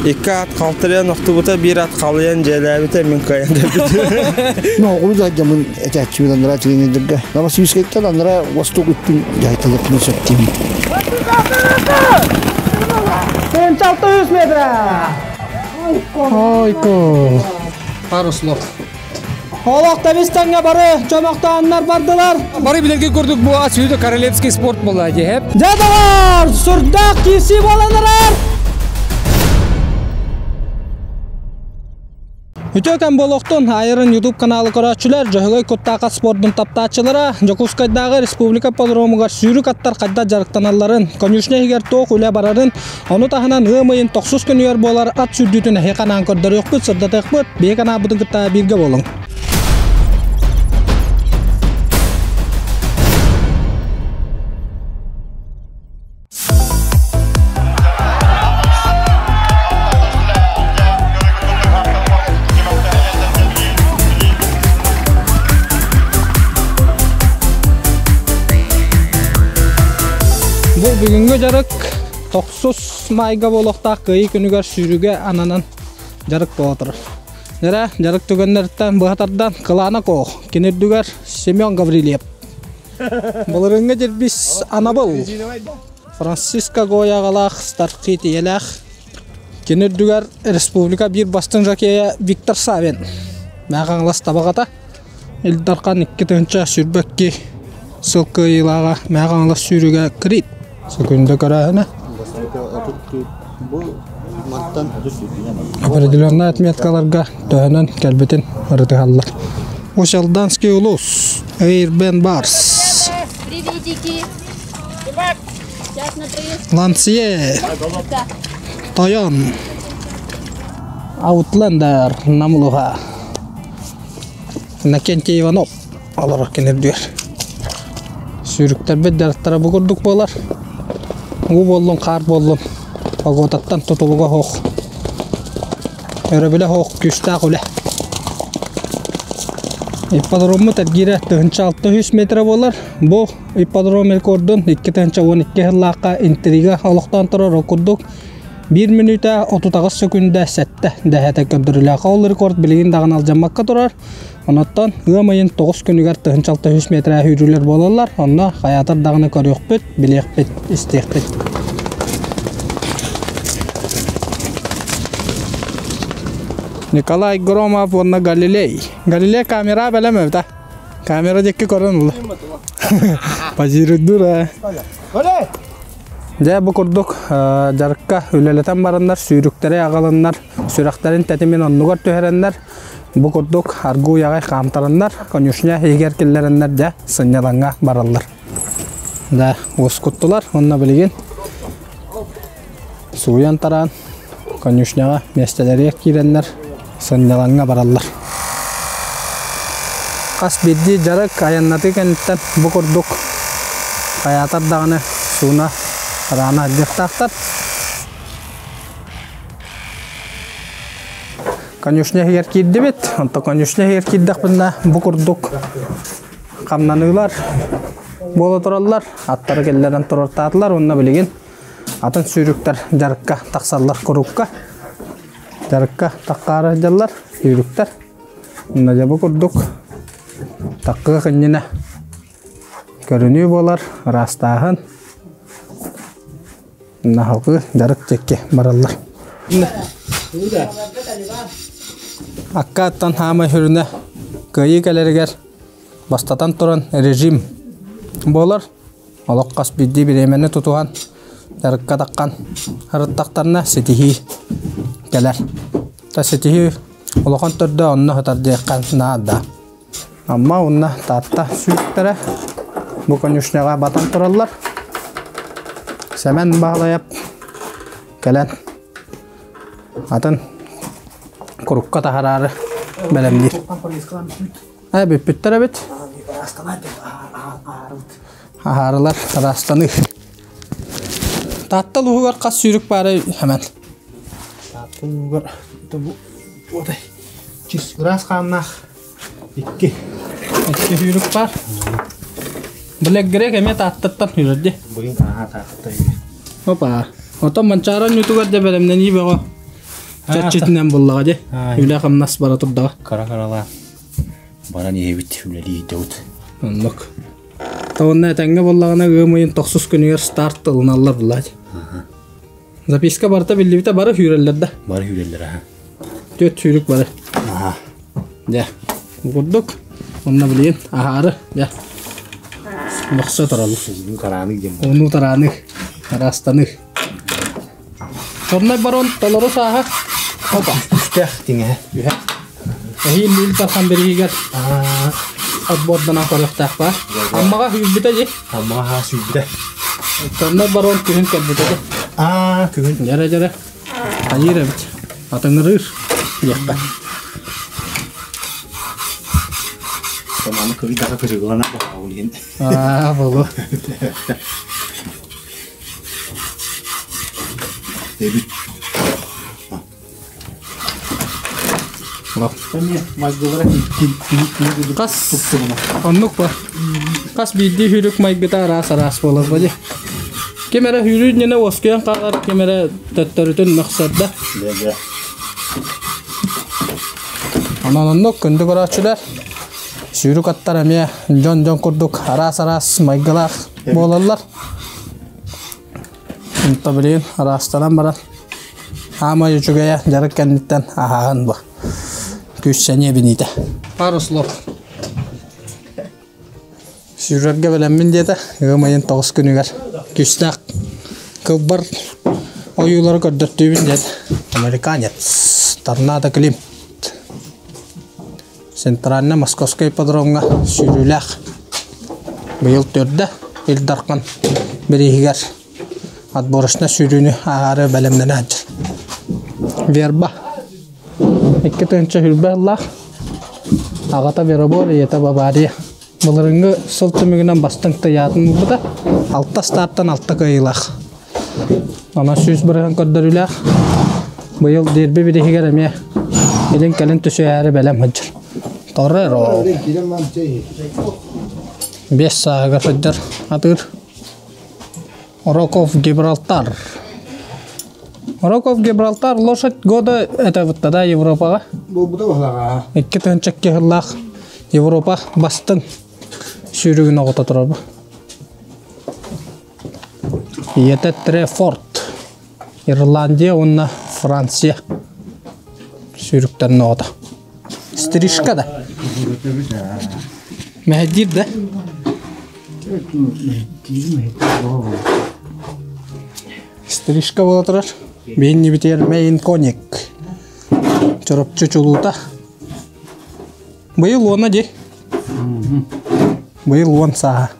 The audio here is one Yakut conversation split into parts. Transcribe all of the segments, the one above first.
Икки ат халтарыйан охтубута, биир ат халыйан дьиэлээбитэ, мин кыайан кэлбитим. Ноҕуру да дьамын этээччибин анараа тренердэргэ. Новосибирскайтан анараа Восток үттүн дьаһайталыахпын сөп диибин. 600 метра! Ойко! Пару слов. Олох тэбис-тэҥҥэ бары чөмөхтөөннөр бардылар. Бары билэргэ курдук бу сүүрдэ королевский спорт буолла дьэһэп. Дьэ доҕор, сурдаах киирсии буолан эрэр. Үтүө кэм буолуохтун, Айрон YouTube каналы көрөөччүлэр, Дьөһөгөй куттаахат спордун таптааччылара, Дьокуускайдааҕы республика ипподромугар сүүрүк аттар хайдах дьарыктаналларын, конюшня иһигэр туох үлэ барарын, Ону таһынан ыам ыйын тохсус күнүгэр буолар ат сүүрдүүтүн эһиэхэ анаан көрдөрүөхпүт, сырдатыахпыт. Биһиги канаабытын кытта бииргэ буолуҥ. Бу бүгүҥҥү дьарык Тохсус маайга буолуохтаах Кыайыы күнүгэр сүүрүүгэ ананан дьарык буола турар. Эрэ дьарык түгэннэриттэн быһа тардан Кылаана Коох, кини үрдүгэр Семен Гаврильев. Былырыыҥҥы дьирбис анабыл Франциско Гояҕалаах Стархит ийэлээх. Кини үрдүгэр республика биир бастыҥ жокейа Виктор Савин. Мэҥэ Хаҥалас табаҕата. Ил Дархан 2022 сыл кыайыылааҕа Мэҥэ Хаҥалас сүүрүгэ Крит Сөкүндэ көрөөһүнэ. Определеннай отметкаларга төһөнөн кэлбитин ырытыһаллар. Усть-Алданский улуус, Эйрбен Барс. Приветики. Лансье, Тойон, Аутлендер, Намлуха. Иннокентий Иванов олорор кинирдүөр. Сүүрүктэрбит дьарыктара бу курдук буолар. Уу буоллун, хаар буоллун, погодаттан тутулуга суох. Өрөбүлэ суох күүстээх үлэ. Ипподроммут эргиирэ 1600 метр буолар. Бу ипподром рекордун 2012 сыллаахха интрига олохтоон турар ол курдук Биир мүнүүтэ 38 сөкүүндэ сэттэ дэһэтэ көрдөрүүлээх. Ол рекорд билигин даҕаны алдьаммакка турар. Онуттан ыам ыйын 9 күнүгэр 1600 метрэ сүүрүүлэр буолаллар. Онно хайаатар даҕаны көрүөхпүт, билиэхпит, истиэхпит. Николай Громов уонна Галилей. Галилей камера бэлэм эбит а. Камера диэки көрөн ыла. Позируйдуур ээ. Дьэ, бу курдук дьарыкка үлэлэтэн бараннар, сүүрүктэри аҕаланнар, сүрэхтэрин тэтимин оннугар түһэрэннэр, бу курдук аргыый аҕай хаамтараннар, конюшня иһигэр киллэрэннэр дьэ сынньалаҥҥа бараллар. Да, уоскуттулар уонна билигин сууйан тараан конюшняҕа миэстэлэригэр киирэннэр сынньалаҥҥа бараллар. Хас биирдии дьарык айаннатыы кэнниттэн бу курдук хайаатар даҕаны сууна раана сылдьыахтаахтар. Конюшня иһигэр киирдибит. Онтон конюшня иһигэр киирдэхпинэ бу курдук хамнаныылар буола тураллар. Аттары киллэрэн туруортаатылар уонна билигин атын сүүрүктэр дьарыкка тахсаллар курукка. Дьарыкка таххаара сылдьаллар сүүрүктэр. Онно дьэ бу курдук таккыах иннинэ көрүнүү буолар, ыраастааһын. Наһалгы дьарык диэки бараллар. Акка аттан хаамай сүрүнэ кыайыы кэлэригэр бастатан туран режим буолар. Олох хас биирдии бириэмэни тутуһан, дьарыкка таххан ырыттахтарына ситиһии кэлэр. Та ситиһии улахан төрдө онно сытар диэххэ наада. Амма уонна Таатта сүүрүктэрэ бу конюшняҕа батан тураллар. Сэмэн Баһылайап кэлэн атын курукка таһараары бэлэмниир. Ээ, бүппүттэр эбит. Аһаарылар, ыраастаныы. Таатта улууһугар хас сүүрүк баарай Хэмэн? Таатта улууһугар бу уотай чис ыраас хааннаах икки. Икки сүүрүк баар. Black Greg эмиэ Тааттаттан үүрэрди. Быйыл ааһа Тааттаттан үүрэр. Опа. Оттон Манчаары оонньуутугар да бэлэмнэнии бөҕө. Чэрчитинэн буллаҕа дии. Үлэ-хамнас бара турдаҕа. Кара-каралаах баран иһэбит, үлэлии сылдьабыт. Оннук. Онно этэҥҥэ буоллаҕына ыам ыйын тохсус күнүгэр старт ылыналлар буллаат. Записка барыта биллибитэ бары сүүрэллэр да. Бары сүүрэллэр аха. Түөрт сүүрүк бары. Аха. Дьэ, бу курдук. Онно билигин аһаары, дьэ, бохсо тураллар. Уунуу тарааны диэн. Уунуу тарааны, арастаныы. Чернай барон толору сааһа. Опа. Үстээх тиҥэһэ. Үһэ. Эһиил Ил Дархан бириһигэр отборданан көрүөхтээх баар. Аммаҕа сүүрбүтэ дии. Аммаҕа хаа сүүрбүтэ. Чернай барон күһүн кэлбитэ дии. Аа, күһүн. Дьэрэ дьэрэ. Хайыыр эбит. Атыҥырыыр диэххэ. Маны кырыйдаха кырыылана баҕа иһин. Аа, болу. Эбит. Хас оннук ба. Хас биирдии сүүрүк майгыта араас-араас буолар ба дии. Ким эрэ сүүрүү иннинэ уоскуйан хаалар, ким эрэ төттөрүтүн мөхсөр да. Онон оннук күндү көрөөччүлэр, сүүрүк аттар эмиэ дьон-дьон курдук араас-араас майгылаах буолаллар. Онто билигин ыраастанан баран, аамай үчүгэйэ дьарык кэнниттэн аһааһын бу. Күүс-сэниэ биниитэ. Пару слов. Сүүрэргэ бэлэммин диэтэ. Ыам ыйын тоҕус күнүгэр күүстээх кылбар ойуулары көрдөртүүбүн диэтэ. Американец. Торнадо Клим. Центральнай Московскай ипподромҥа сүүрүүлээх быйыл төрдө Ил Дархан бирииһигэр отборочнай сүүрүүнү ааһаары бэлэмнэнэ сылдьар. Верба 2020 сыллаах аҕата Веробор, ийэтэ Бавария. Былырыҥҥы сыл түмүгүнэн бастыҥ тыйаатын ылбыта. Алта стартан алта кыайыылаах. Онон 100% көрдөрүүлээх. Быйыл дерби бириһигэр эмиэ илин-кэлин түсүһээри бэлэм сылдьар. Тореро. Бес сааһыгар сылдьар атыыр. Роков Гибралтар. Роков Гибралтар лошадь года это вот тогда Европаҕа. Буолбута баһылаҕа. 2002 сыллаах Европа бастыҥ сүүрүгүн оҕото турар бу. Ийэтэ Трефорд, Ирландия уонна Франция сүүрүктэрин оҕото. Стрижка да? Мэһэйдиир да? Стрижка буола турар. Биһиннибитигэр Мэйин Коник. Чоропчу чулуута. Быйыл уона дии. Быйыл уон сааһа.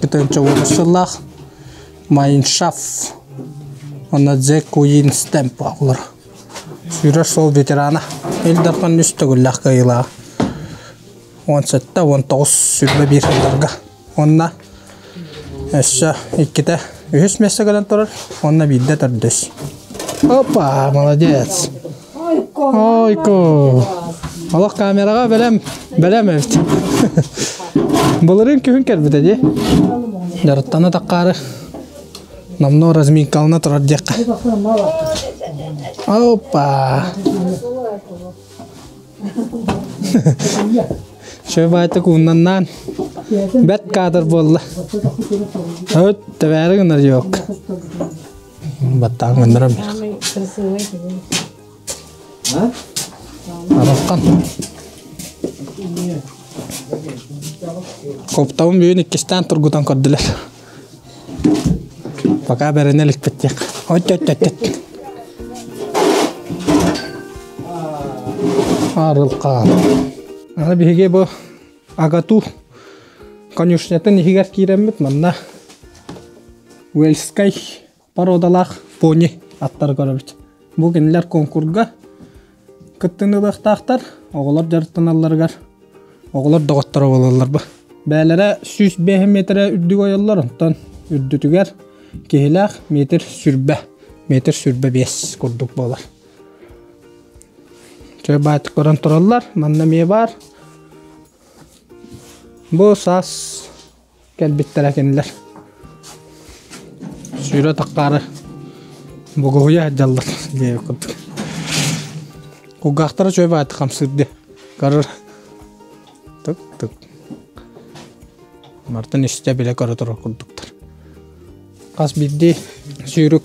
2010 сыллаах Майншаф уонна The Queen's Temple олор. Сүүрэр суол ветерана. Ил Дархан үс төгүллээх кыайыылааҕа. 17, 19, 21 сылларга. Уонна өссө иккитэ үһүс миэстэ кэлэн турар уонна биирдэ төрдүс. Опа, молодец. Ойко. Олох камераҕа бэлэм, бэлэм эбит. Былырыын күһүн кэлбитэ дии. Дьарыктана таххаары номнуо разминкалана турар диэххэ. Опа. Шөбайтык ууннаннаан бэт кадр буолла. Өт тэбээри гынар yok. Баттаан гыннарам. Араххан. Коптабын бүгүн иккистээн тургутан көрдүлэр. Пока бэринэ иликпит диэх. Ой, өт, өт, өт. Арылхаан. Аны биһиги бу Агату конюшнятын иһигэр киирэммит манна Уэльскай породалаах пони аттары көрөбүт. Бу кинилэр конкурга кыттыыны ылыахтаахтар. Оҕолор дьарыктаналларыгар оҕолор доҕотторо буолаллар бу. Бээлэрэ 105 метрэ үрдүк ойоллор, онтон үрдүтүгэр киһилээх метр сүрбэ, метр сүрбэ биэс курдук буолар. Чой баайтык көрөн тураллар, манна эмиэ баар. Бу саас кэлбиттэрэ кинилэр. Сүүрэ таххаары. Бугуһуйа сылдьаллар диэбит курдук. Кулгаахтара үчүгэй баҕайытык хамсыыр дии. Көрөр. Тык-тык. Мартын истэ билэ көрө турар курдуктар. Хас биирдии сүүрүк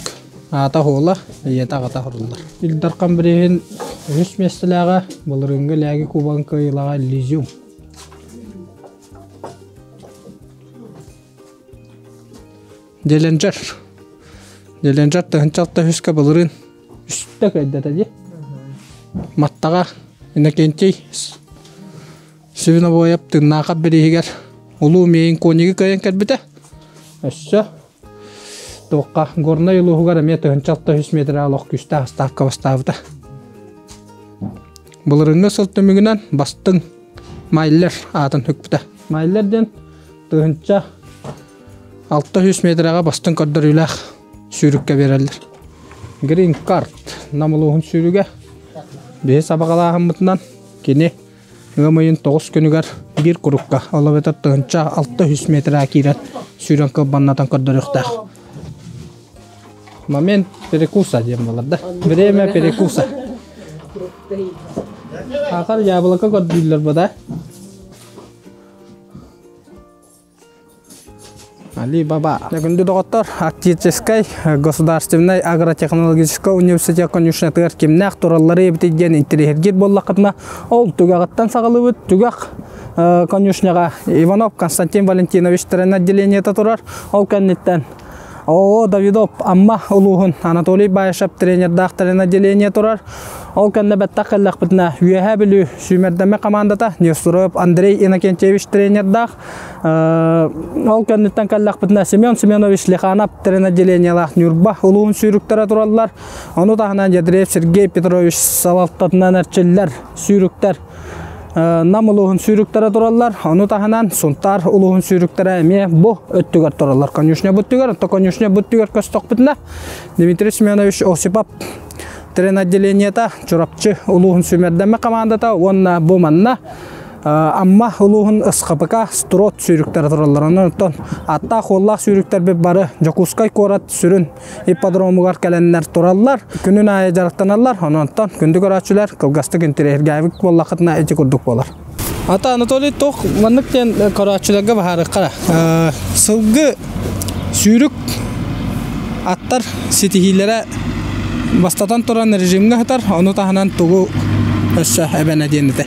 аата оһуола, ийэтэ аҕата оһоруллар. Ил Дархан бирииһин үһүс миэстэлээҕэ былырыыҥҥы Лээги кубогын кыайыылааҕа Лизюм. Деленджер. Деленджер 1006 үскэ былырыын үстэ кыайдата дии. Маттаҕа Иннокентий Свинобоев тыыннаахап бирииһигэр Улуу Миэйин конигы кыайан кэлбитэ. Өссө туохха Горнай улууһугар эмиэ 1006 метр олох күүстээх ставка бастаабыта. Былырыҥҥы сыл түмүгүнэн бастыҥ Майлер аатын хүкпүтэ. Майлер диэн 1006 метрэҕэ бастыҥ көрдөрүүлээх сүүрүккэ биэрэллэр. Грин карт Нам улууһун сүүрүгэ биһи сабаҕалааһыммытынан кини ыам ыйын 9 күнүгэр биир курукка, ол эбэтэр 1006 метрэ киирэн сүүрэн кылбаннатан көрдөрүөхтээх. Момент перекуса диэн буолар да. Время перекуса. Ахар яблоко көрдүүллэр бу да. Али Баба. Күндү доҕоттор, Арктическай государственнай агротехнологическай университет конюшнятыгар кимнээх тураллары эбитий диэн интэриэһиргиир буоллаххытына, ол түгэҕиттэн саҕалыыбыт. Түгэх конюшняҕа Иванов Константин Валентинович трен отделениета турар. Ол кэнниттэн ООО Давидов Амма улууһун Анатолий Баишев тренердаах трен отделение турар. Ол кэннэ бэттэх кэллэхпитинэ Үөһээ Бүлүү сүүмэрдэммит командата Неустроев Андрей Иннокентьевич тренердаах. Ол кэнниттэн кэллэхпитинэ Семен Семенович Лиханов трен отделениелаах Ньурба улууһун сүүрүктэрэ тураллар. Ону таһынан Ядреев Сергей Петрович салалтатынан эрчиллэр сүүрүктэр Нам улууһун сүүрүктэрэ тураллар. Ону таһынан Сунтаар улууһун сүүрүктэрэ эмиэ бу өттүгэр тураллар. Конюшня бу өттүгэр, онто конюшня бу өттүгэр көстөхпүтүнэ Дмитрий Семенович Осипов трен отделениета Чурапчы улууһун сүүмэрдэммит командата уонна бу манна Амма улууһун СХПК Строт сүүрүктэрэ тураллар. Онон аттаах-уоллаах сүүрүктэрбит бары Дьокуускай куорат сүрүн ипподромугар кэлэннэр тураллар, күнүн аайы дьарыктаналлар. Онон күндү көрөөччүлэр, кылгастык интэриэһиргээбит буоллаххытына ити курдук буолар. Ата Анатолий туох маннык диэн көрөөччүлэргэ баһаарыахха сылгы сүүрүк аттар ситиһиилэрэ бастатан туран режимҥэ сытар, ону таһынан тугу өссө эбэн диэн этэ.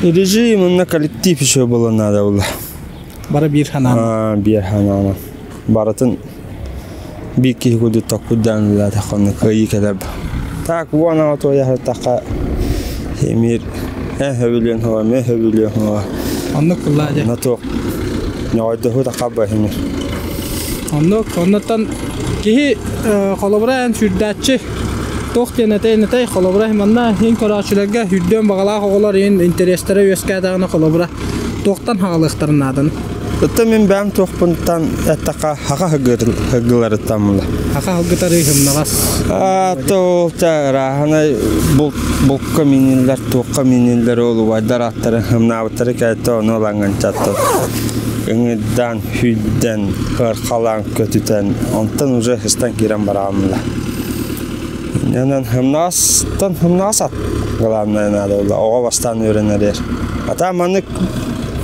Режим онно коллектив еще было надо было. Бары биир ханаан. Биир ханаан. Барытын биир киһи курдук токкуйдаан үлэлээтэххэ кыайыы кэлэр. Так уон туойаһыртахха эмиир эн хөбүлүөн хоҕо, мен хөбүлүөн хоҕо. Оннук кыллаа дьэ. На туох ньоҕойдоһу тахабба эмир. Оннук, оннуттан киһи холобура эн сүүрдээччи туох диэн этэй этэй холобура манна иһин көрөөччүлэргэ үрдүөн баҕалаах оҕолор иһин интэриэстэрэ үөскээтэҕинэ холобура туохтан хаалыахтарын нааданы? Ытта мин бэйэм туохпунтан эттэххэ хаха хыгыларыттан була. Хаха хылгытары хымнаҕас. Аата ол ырааһынай булка миниллэр, туохха миниллэр ол убайдар аттары хымнаабыттары кэлтэ ону ылаҥҥын чаттыр. Ыҥырдан, хүйдэн, кыархалаан көтүтэн, онтон уже хыстан киирэн барааммыла. Онон хымнаҕастан хымнаҕас ат главное надо было. Оҕо бастаан үөрэнэр. Ата маннык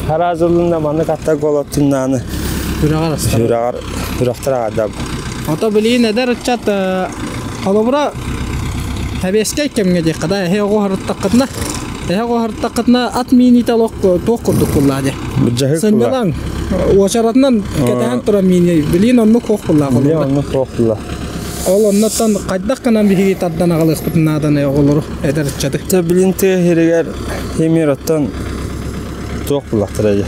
хараазыллында маннык аттар голоттуннааны Сүрэҕэр астар. Сүрэҕэр сүрэхтэр аҕардам. Ото билигин эдэр ыччат холобура сэбиэскэй кэмҥэ диэххэ да эһи оҕо һырыттаххытына эһи оҕо һырыттаххытына ат мииниитэ олох туох курдук куллаа дии. Сынньалаҥ уочаратынан кэтэһэн туран миини билигин оннук суох куллаа холобура. Оннук суох куллаа. Ол оннуттан хайдах гынан биһиги тардан аҕалыахпытын нааданый оҕолору, эдэр ыччаты? Тэ билин тыа сиригэр химир оттон туох буллахтара дии.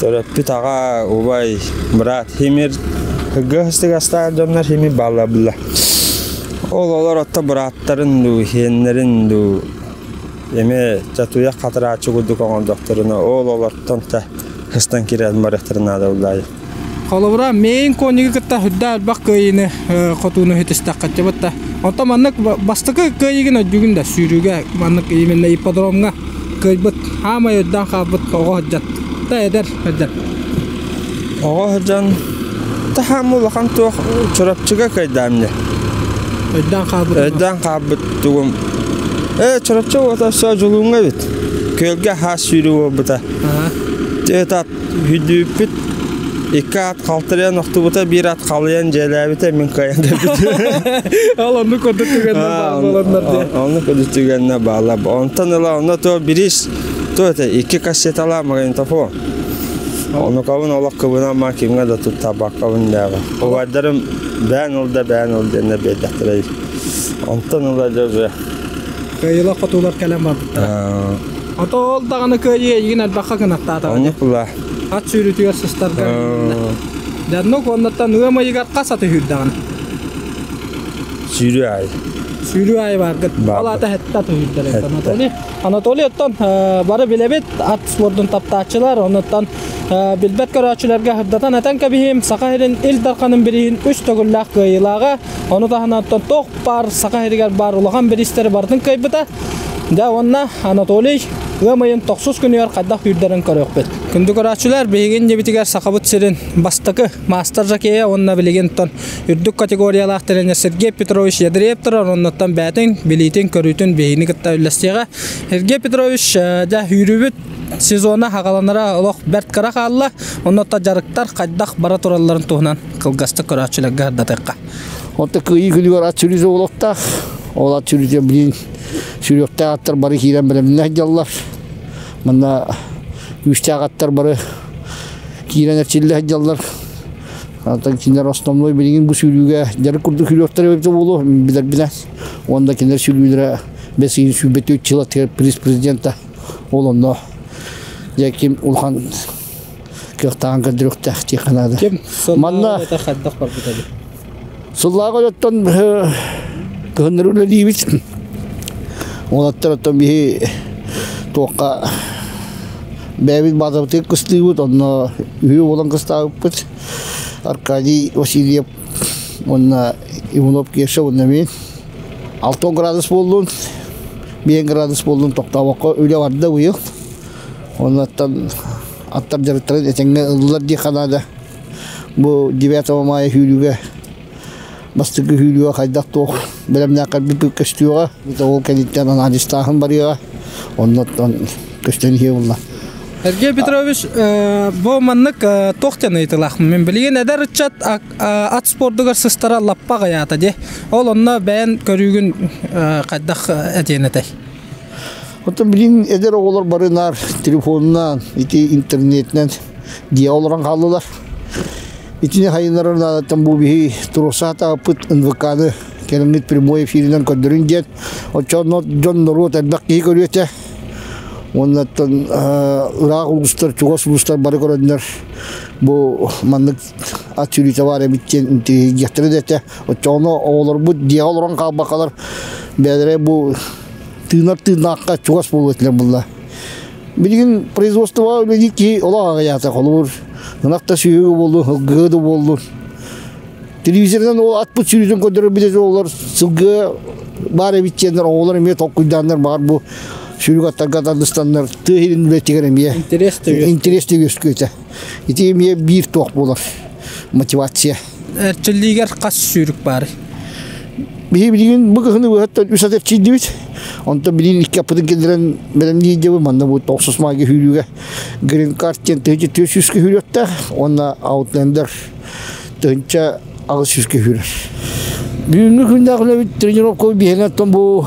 Төрөппүт аҕа, убай, брат химир кыргыһыстыгастаах дьоннор химир бааллар булла. Ол олор отто бырааттарын дуу, хиэннэрин дуу эмиэ чатуйах хатырааччы курдук оҥордохторуна ол олортон та хыстан киирэн барыахтарын наада буллаайы. Холобура, мейн конигы кытта үрдэ элбэх кыайыыны хотууну хитистэххэ батта. Онтон маннык бастакы кыайыгын өйдүүгүн да сүүрүүгэ маннык именно ипподромҥа кыайбыт хаамай өйдөөн хаалбыт оҕо сылдьан та эдэр сылдьан. Оҕо сылдьан таһаам улахан туох Чурапчыга кыайдаам дьэ. Өйдөөн хаалбыт. Өйдөөн хаалбыт тугум. Ээ, Чурапчы уота өссө Дьулууҥҥа эбит. Күөлгэ хаас сүүрүү буолбута. Түөрт ат Хүдүүппүт икки ат халтарыйан охтубута, биир ат халыйан дьиэлээбитэ, мин кыайан кэлбитим. Ол оннук курдук түгэннэр баар буоланнар дии. Оннук курдук түгэннэр бааллар. Онтон ыла онно то бириис то это икки кассеталаах магнитофон. Онукабын олох кыбынан ма кимҥэ да туттарбаккабын дээҕэ. Убайдарым бээн ыл да бээн ыл диэннэр биэрдэхтэрэ. Онтон ыла дьэ уже Кыайыылаах хотуулар кэлэн барбыттара. Ото ол даҕаны кыайыы эйигин элбэххэ кынаттаатаҕа. Оннук була. Ат сүүрүүтүгэр сыстарга. Дьаннук оннуттан ыам ыйыгар хас аты сүүрдэҕин? Сүүрүү аайы. Сүүрүү аайы бааргыт. Ол аата хэттэ аты сүүрдэр Анатолий. Анатолий оттон бары билэбит ат спордун таптааччылар, оннуттан билбэт көрөөччүлэргэ сырдатан этэн кэбиһиим, Саха сирин Ил Дарханын бирииһин үс төгүллээх кыайыылааҕа, ону таһынан оттон туох баар Саха сиригэр баар улахан бириистэри барытын кыайбыта. Дьэ уонна Анатолий ыам ыйын тохсус күнүгэр хайдах үүрдэрин көрүөхпүт. Күндү көрөөччүлэр, биһиги иннибитигэр Сахабыт сирин бастакы маастар жокейа уонна билигин оттон үрдүк категориялаах тренер Сергей Петрович Ядреев турар, оннуттан бэйэтин билиитин, көрүүтүн биһигини кытта үллэстиэҕэ. Сергей Петрович, дьэ үүрүүбүт сезона хагаланара олох бэрт кыра хаалла. Оннуттан дьарыктар хайдах бара туралларын туһунан кылгастык көрөөччүлэргэ сырдатыахха. Онто кыайыы күнүгэр ат сүрү олохтоох. Ол ат сүрүтэ билин сүрүөхтээх аттар бары киирэн бэлэмнээх дьаллар. Манна күүстээх аттар бары киирэн эрчиллэ сылдьаллар. Антон кинилэр основной билигин бу сүүрүүгэ дьарык курдук сүүрүөхтэрэ эбитэ буолуо билэрбинэн. Уонна кинилэр сүүрүүлэрэ бэс ыйын сүүрбэт үч жыл приз президента ол онно дьэ ким улахан кыахтааҕын көрдөрүөхтээх диэххэ наада. Ким Манна хайдах барбыта эбит? Сыллааҕы оттон кыһыннары үлэлиибит. Уолаттар оттон биһи туохха бэйэбит баазабытыгар кыстыыбыт, онно үһүө буолан кыстаабыппыт. Аркадий Васильев уонна Иванов Кеша уонна мин. 6 градус буоллун, 5 градус буоллун тохтообокко үлэ барда быйыл. Оннуттан аттар дьарыктарын этэҥҥэ ыллылар диэххэ наада. Бу 9 мая сүүрүүгэ бастакы сүүрүүгэ хайдах-туох бэлэмнээх кэлбиппит көстүөҕэ. Ол кэнниттэн анализтааһын барыаҕа. Оннуттан көстөн иһиэ буолла. Сергей Петрович, бу маннык туох диэн ыйытылаахпын. Мин билигин эдэр ыччат ат спордугар сыстара лаппа аҕыйаата дии. Ол онно бэйэн көрүүгүн хайдах этиэн этэй? Оттон билигин эдэр оҕолор бары наар телефонунан, ити интернетинэн дьиэҕэ олорон хааллылар. Итини хайыннарар наадаттан бу биһи туруорса сатаабыппыт НВК-ны кэлиҥҥит прямой эфиринэн көрдөрүн диэн. Оччоҕо дьон норуот элбэх киһи көрүө этэ. Уонна оттон ыраах улуустар, чугас улуустар бары көрөннөр бу маннык ат сүүрүүтэ баар эбит диэн интириэһиргиэхтэрэ да этэ. Оччоҕуна оҕолорбут дьиэҕэ олорон хаалбаккалар бэйэлэрэ бу тыынар тыыннаахха чугас буолуо этилэр булла. Билигин производство үлэлиир киһи олох аҕыйаата холобур ынах да сүөһү буоллун, сылгы да буоллун. Телевизорынан ол атпыт сүүрүүтүн көрдөрөр билэр оҕолор сылгы баар эбит диэннэр оҕолор эмиэ толкуйдааннар баҕар бу сүүрүк аттарга тардыстаннар тыа иһин үлэтигэр эмиэ интерес да үөскүөтэ. Ити эмиэ биир туох буолар мотивация. Эрчиллиигэр хас сүүрүк баарый? Биһи билигин бу кыһыны быһаттан үс ат эрчийдибит. Онтон билигин икки аппытын киллэрэн бэлэмниир дьыбы манна бу тохсус маайга сүүрүүгэ Green Card диэн тыһыынча түөрт сүүскэ сүүрүөхтээх уонна Outlander тыһыынча аҕыс сүүскэ сүүрэр. Бүгүҥҥү күннээх үлэбит тренировка биһиэнэ оттон бу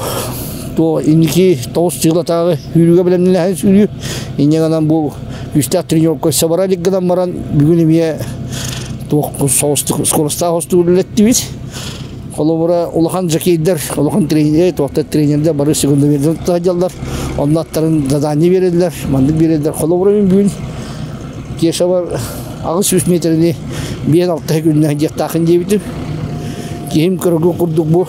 туох инники тоҕус сылатааҕы сүүрүүгэ бэлэмнэнэһэн сүүрүү. Инньэ гынан бу күүстээх тренировка өссө бара илик гынан баран бүгүн эмиэ туох соҕустук скоростаах остугу үлэлэттибит. Холобура, улахан жокейдар, улахан тренер, туохта тренердэр бары секундомердан сылдьаллар. Онно аттарын задание биэрэллэр, маннык биэрэллэр. Холобура, мин бүгүн Кешабар 800 метрини 5-6 күннээх диэхтаахын диэбитим. Киһим көргө курдук бу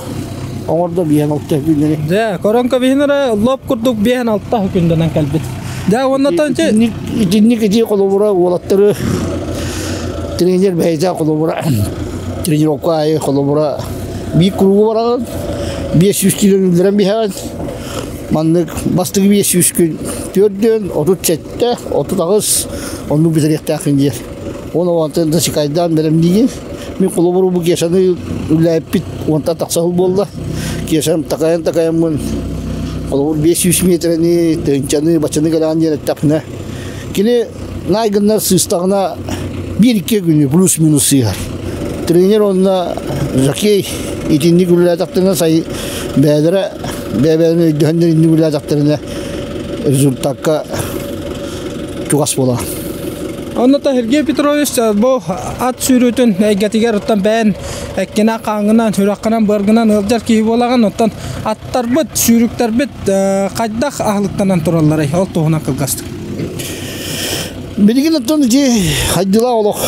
оҥордо 5-6 күннэри. Дьэ, көрөн кэбиһин эрэ, лоп курдук 5-6 күндэнэн кэлбит. Дьэ, уонна Итинник, итинник ити холобура уолаттары тренер бэйэтэ холобура тренировка аайы холобура биир кругу бараҕын 500 кило үллэрэн биһэҕин маннык бастакы 500 күн төрдүөн 37 38 оннук бүтэриэхтээххин диир. Оны онтон да сикайдаан бэлэмниигин. Мин холобуру бу Кешаны үлээппит уонтан тахса сыл буолла. Кешам такайан такайаммын холобур 500 метрени, тыһыынчаны, баччаны кэлэҕин диэн эттэхпинэ, кини наайгыннар сыыстаҕына биир-икки күнү плюс-минус сыыһар. Тренер онно жокей итинник үлэлээтэхтэринэ сай бэйэлэрэ бэйэ-бэйэлэрин өйдөһөннөр инник үлэлээтэхтэринэ результакка чугас буолар. Онно Сергей Петрович бу ат сүүрүүтүн эйгэтигэр оттон бэйэн эккинэн хааҥҥынан, сүрэххинэн, быаргынан ыалдьар киһи буолаҕын. Оттон аттарбыт, сүүрүктэрбит хайдах аһылыктанан туралларый? Ол туһунан кылгастык. Билигин оттон ити хайдылаах олох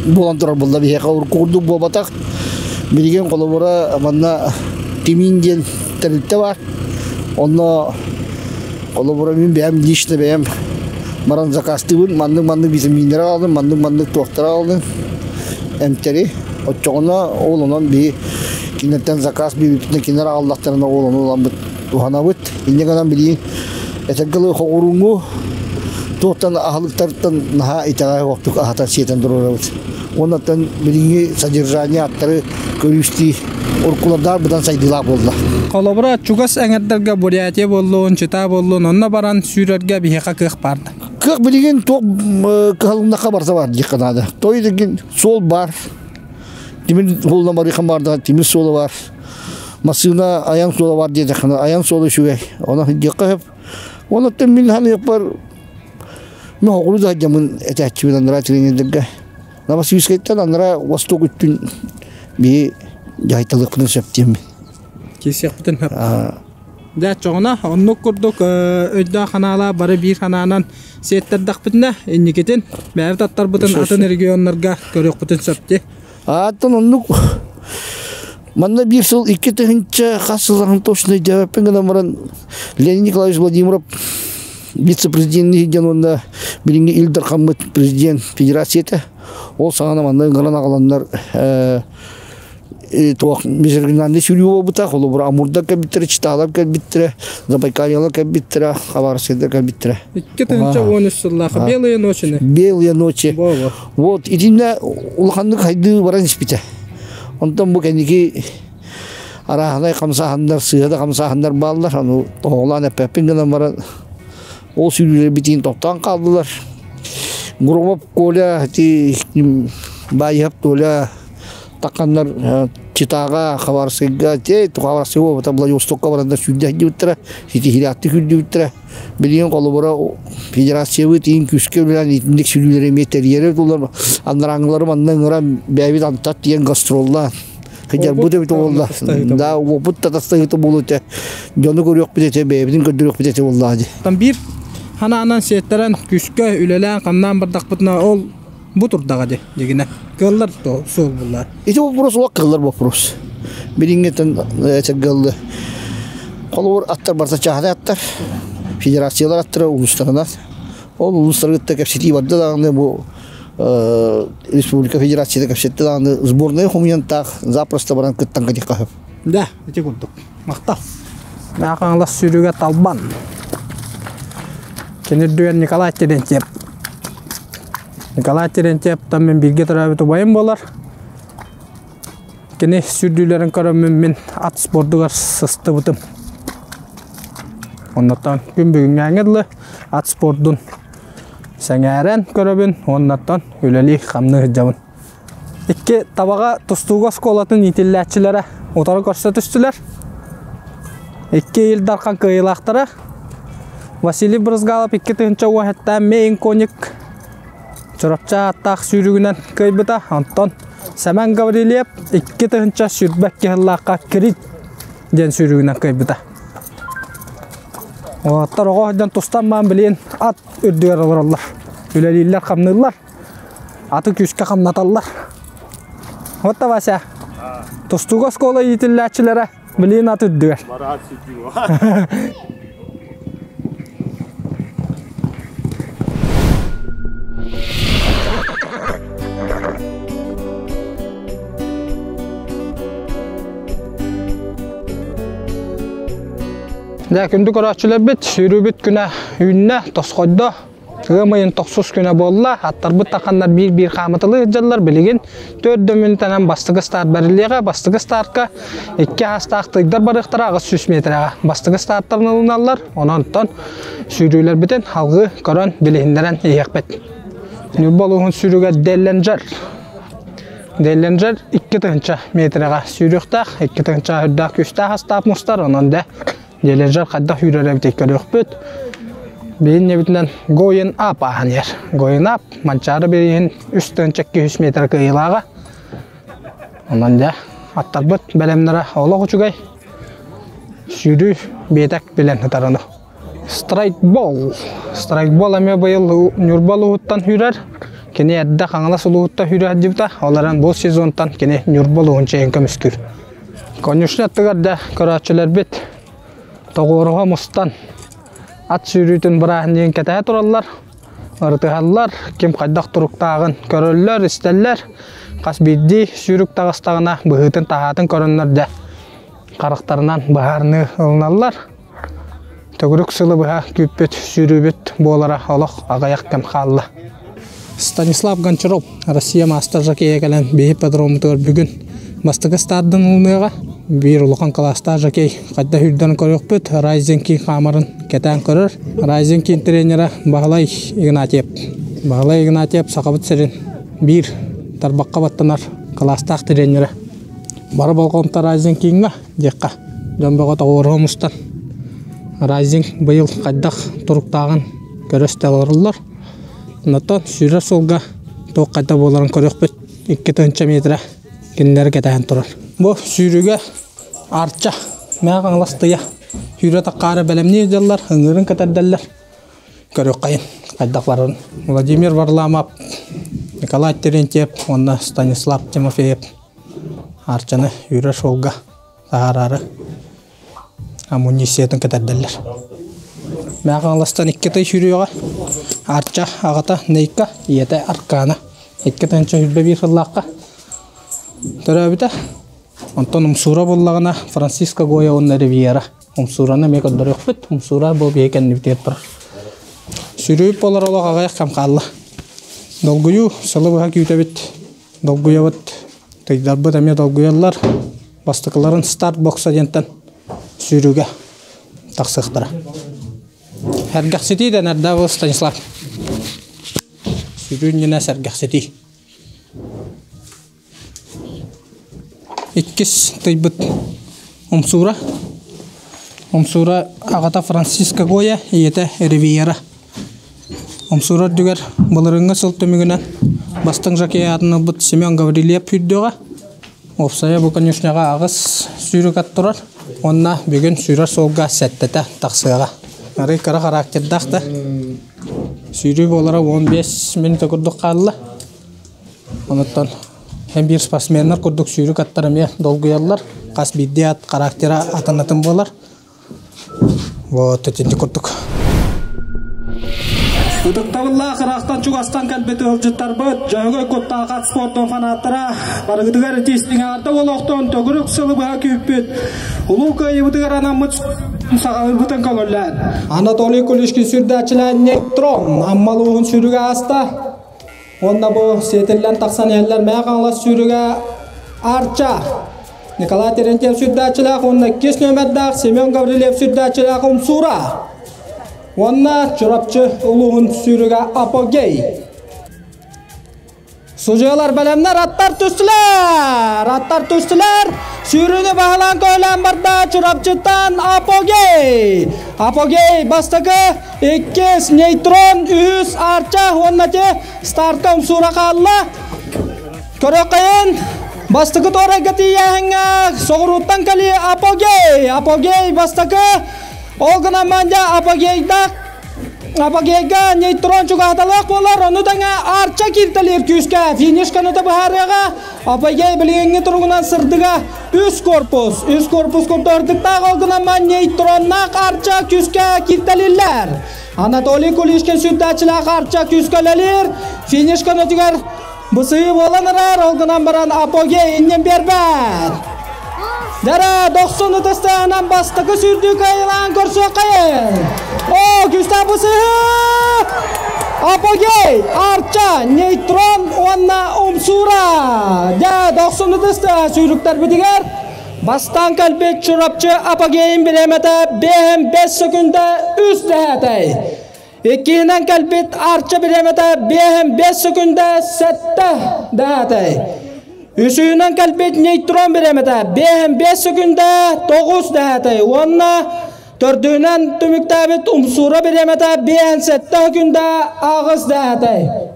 буолан турар буолла биһиэхэ урукку курдук буолбатах. Билигин холобура манна Тимин диэн тэрилтэ бар. Онно Холобура мин бэйэм лично бэйэм баран заказтыыбын, маннык-маннык витаминнары аҕалын, маннык-маннык туохтары аҕалын, эмтэри. Оччоҕуна ол онон биһи кинилэртэн заказ биэрбиппитинэн кинилэр аҕаллахтарына ол ону ыламмыт туһанабыт. Инньэ гынан билигин этэргэ дылы хоҕурууҥҥу туохтан аһылыктартан наһаа итэҕэһэ суохтук аһатан сиэтэн туруорабыт. Уоннаттан билиҥҥи содержание аттары көрүүстүү уруккулардаах быдан сайдыылаах буолла. Холобура, чугас эҥэрдэргэ Бурятия буоллун, Чита буоллун, онно баран сүүрэргэ биһиэхэ кыах баар да? Кыах билигин туох кыһалыннахха барса бар диэххэ наада. Той дегин суол бар. Тимир суолунан барыахха баар тимир суола бар. Массыына айан суола бар диэтэххинэ айан суола үчүгэй. Онон диэххэ сөп. Онон мин ханыахпар Мин оҕолу да дьамын этээччибин анараа тренердэргэ. Новосибирскайтан анараа Восток үттүн биһи дьаһайталыахпытын сөп диэммин. Киирсиэхпитин сөп. Дьэ, чоҕуна оннук курдук өйдөөх ханаалаах бары биир ханаанан сиэттэрдэхпитинэ инникитин бэйэбит аттарбытын атын регионнарга көрүөхпүтүн сөп дии. Ааттан оннук манна биир сыл 2000 хас сылларын точно өйдөөбөппүн гынан баран Леонид Николаевич Владимиров вице-президент диэн уонна билиҥҥи Ил Дархаммыт президент федерацията ол саҕана манна ыҥыран аҕаланнар туох межрегиональный сүүрүү буолбута холобура Амурдар кэлбиттэрэ Читалар кэлбиттэрэ Забайкальялар кэлбиттэрэ Хабаровскайдар кэлбиттэрэ 2013 сыллаах Белые ночи Белые ночи вот итиннэ улаханнык хайдыы баран испитэ онтон бу кэнники арааһынай хамсааһыннар, сыыһа да хамсааһыннар бааллар, ону тоһоҕолоон эппэппин гынан баран ол сүүрүүлэрбитин тохтоон хааллылар. Громов Коля, ити Баайыһап Толя тахханнар Читаҕа, Хабаровскайга, Хабаровскайга буолбата Владивостокка бараннар сүүрдэ сылдьыбыттара, ситиһиилээхтик сүүрдүбүттэрэ. Билигин холобура федерациябыт иин күүскэ үлэлээн итинник сүүрүүлэри эмиэ тэрийэрэ тулар анарааҥҥылары манна ыҥыран бэйэбит антат тиийэн гастроллаан Кыдьарбыт эбит буолла. Да, опыт татастыыта буолуо этэ. Дьону көрүөхпүт этэ, бэйэбитин көрдөрүөхпүт этэ буоллаҕа дии. Там биир ханаанан сиэттэрэн күүскэ үлэлээн-хамнаан бардахпытына ол бу турдаҕа дии дьигинэ. Кыаллар суол буллар. Ити вопрос олох кыаллар вопрос. Билиҥҥиттэн этэргэ холобур аттар барыта чааһынай аттар, федерациялар аттара улуустарынан. Ол улуустары кытта кэпсэтии барда даҕаны бу республика федерацията кэпсэтти даҕаны сборная хомуйантаах запросто баран кыттан кэтиэххэ сөп. Да, ити курдук. Махтал. Хаҥалас сүүрүгэ Талбан. Кини үрдүгэр Николай Терентьев. Николай Терентьевтан мин бииргэ төрөөбүт убайым буолар. Кини сүүрдүүлэрин көрөммүн мин ат спордугар сыстыбытым. Оннуттан күн бүгүҥҥээҥҥэ дылы ат спордун сэҥээрэн көрөбүн уоннаттан үлэлии-хамныы сылдьабын. Икки Табаҕа тустууга оскуолатын иитиллээччилэрэ утары көрсө түстүлэр. Икки Ил Дархан кыайыылаахтара Василий Брызгалов 2017 Мейн Коник Чурапчы ааттаах сүүрүгүнэн кыайбыта. Онтон Сэмэн Гаврильев 2022 сыллаахха Крит диэн сүүрүгүнэн кыайбыта. Уолаттар оҕо сылдьан тустан баан билигин ат үрдүгэр олороллор. Үлэлииллэр, хамныыллар. Аты күүскэ хамнаталлар. Вот Вася. Тустууга оскуола иитиллээччилэрэ билигин ат үрдүгэр. Дьэ, күндү көрөөччүлэрбит, сүүрүүбүт күнэ үүннэ, тосхойдо. Ыам ыйын тохсус күнэ буолла. Аттарбыт таханнар биир-биир хаамыталыы сылдьаллар. Билигин төрт да мүнүүтэнэн бастакы старт бэриллиэҕэ. Бастакы стартка икки аастаах тыйдар барыахтара 800 миэтэрэҕэ. Бастакы старттарын ылыналлар. Онон онтон сүүрүүлэрбитин алгыы көрөн билиһиннэрэн иһиэхпит. Ньурба улууһун сүүрүгэ Делленджер. Делленджер 2000 миэтэрэҕэ сүүрүөхтээх, 2000 үрдээх күүстээх астаах мустар. Онон дэ Делленджер хайдах үүрэр эбитий көрүөхпүт. Биһин небитинэн Гоин Ап ааһан иһэр. Гоин Ап Манчаары бирииһин 3 200 метр кыайыылааҕа. Онон дьэ аттарбыт бэлэмнэрэ олох үчүгэй. Сүүрүү биэтэк билэн сытар ону. Страйкбол. Страйкбол эмиэ быйыл Ньурба улууһуттан сүүрэр. Кини эрдэ Хаҥалас улууһуттан сүүрэ сылдьыбыта. Ол эрэн бу сезонтан кини Ньурба улууһун чиэһин көмүскүүр. Конюшня аттыгар да көрөөччүлэрбит тоҕуоруһа мустан ат сүүрүүтүн бырааһынньыгын кэтэһэ тураллар, ырытыһаллар, ким хайдах туруктааҕын көрөллөр, истэллэр. Хас биирдии сүүрүк таҕыстаҕына быһыытын-таһаатын көрөннөр дьэ харахтарынан быһаарыныы ылыналлар. Төгүрүк сылы быһа күүппүт сүүрүүбүт буолара олох аҕыйах кэм хаалла. Станислав Гончаров Россия маастар жокейа кэлэн биһи ипподроммутугар бүгүн бастакы стартын ылыныаҕа. Биир улахан кылаастаах жокей хайдах үрдэн көрүөхпүт, Rising King хаамарын кэтээн көрөр. Rising King тренера Баһылай Игнатьев. Баһылай Игнатьев Сахабыт сирин биир тарбахха баттанар кылаастаах тренера. Бары болҕомто Rising King'ҥа диэххэ. Дьон бөҕө тоҕуоруһа мустан Rising быйыл хайдах туруктааҕын көрө-истэ олороллор. Онтон сүүрэр суолга туох хайда буоларын көрүөхпүт. 2 тыһыынча метрэ кинилэри кэтэһэн турар. Бу сүүрүүгэ Арча, Мэҥэ Хаҥалас тыйа сүүрэ таххаары бэлэмнии сылдьаллар, ыҥыырын кэтэрдэллэр. Көрүөххэйин хайдах барарын. Владимир Варламов, Николай Терентьев уонна Станислав Тимофеев Арчаны үүрэр суолга таһаараары амунициятын кэтэрдэллэр. Мэҥэ Хаҥаластан икки тый сүүрүөҕэ. Арча аҕата Нейка, ийэтэ Аркана. 2021 сыллаахха төрөөбүтэ. Онтон Умсуура буллаҕына Франциско Гоя уонна Ривьера. Умсуураны эмиэ көрдөрүөхпүт. Умсуура бу биһи кэннибитигэр турар. Сүрүүп болар олох аҕыйах кэм хаалла. Долгуйуу сылы быһа күүтэбит. Долгуйабыт. Тыйдарбыт эмиэ долгуйаллар. Бастакыларын старт бокса диэнтэн сүүрүүгэ тахсыахтара. Сэргэхситии дэнэр да бу Станислав. Сүүрүү иннинэ сэргэхситии. Иккис тыйбыт Умсуура. Умсуура аҕата Франциско Гоя, ийэтэ Ривьера. Умсуура үрдүгэр былырыыҥҥы сыл түмүгүнэн бастыҥ жокей аатын ылбыт Семен Гаврильев сүүрдүөҕэ. Уопсайа бу конюшняҕа аҕыс сүүрүк ат турар уонна бүгүн сүүрэр суолга сэттэтэ тахсыаҕа. Арый кыра характердаах да сүүрүү буолара 15 мүнүүтэ курдук хаалла. Онуттан эн биир спортсменнар курдук сүүрүк аттар эмиэ долгуйаллар. Хас биирдии ат характера атын-атын буолар. Вот итинник курдук. Ытыктабыллаах ыраахтан чугастан кэлбит ыалдьыттарбыт, Дьөһөгөй куттаах ат спордун фанаттара, барыгытыгар итиистиҥ олохтон төгүрүк сылы быһа күүппүт Улуу Кыайыыбытыгар анаммыт саҕалыырбытын көҥүллээн. Анатолий Кулишкин сүрдээччилээн Нейтрон Амма улууһун сүүрүгэ ааста. Уонна бу сиэтиллэн тахсан иһэллэр Мэҥэ Хаҥалас сүүрүгэ Арча. Николай Терентьев сүрдээччилээх уонна иккис нүөмэрдээх Семен Гаврильев сүрдээччилээх Умсуура. Уонна Чурапчы улууһун сүүрүгэ Апогей. Судьуйалар бэлэмнэр, аттар түстүлэр! Аттар түстүлэр! Сүүрүүнү баһылаан көөлөөн барда Чурапчыттан Апогей! Апогей бастакы, иккис Нейтрон, үһүс Арча уонна ти стартка умсуура хаалла. Көрөккайын бастакы туорайга тиийээһиҥҥэ соҕурууттан кэлии Апогей! Апогей бастакы, ол гынан мандя Апогейдаах Апогейга нейтрон чугаһаталаах буолар, ону тэҥэ Арча кииртэлиир күүскэ финиш каната быһаарыаҕа. Апогей билиҥҥи туругунан сырдыга үс корпус. Үс корпус курдуктаах ол гынан нейтроннаах Арча күүскэ кииртэлииллэр. Анатолий Кулишкин сүрдээччилээх Арча күүскэ үлэлиир. Финиш канатыгар бысыы буолан ырар, ол гынан баран Апогей иннин биэрбэт. Дара дохсун ытыстаанан бастакы сүүрдүү кыайыылаан көрсүөххэйин. О, күүстээх бысыһы! Апогей, Арча, Нейтрон уонна Умсуура. Дьэ, дохсун ытыста сүүрүктэрбитигэр бастаан кэлбит Чурапчы Апогейын бириэмэтэ 5 секунда 3 дэһээтэй. Иккиһинэн кэлбит Арча бириэмэтэ 5 секунда 7 дэһээтэй. Үсүһүнэн кэлбит Нейтрон бириэмэтэ 5 секунда 9 дэһээтэй. Уонна төрдүһүнэн түмүктээбит Умсуура бириэмэтэ 5 секунда 8 дэһээтэй.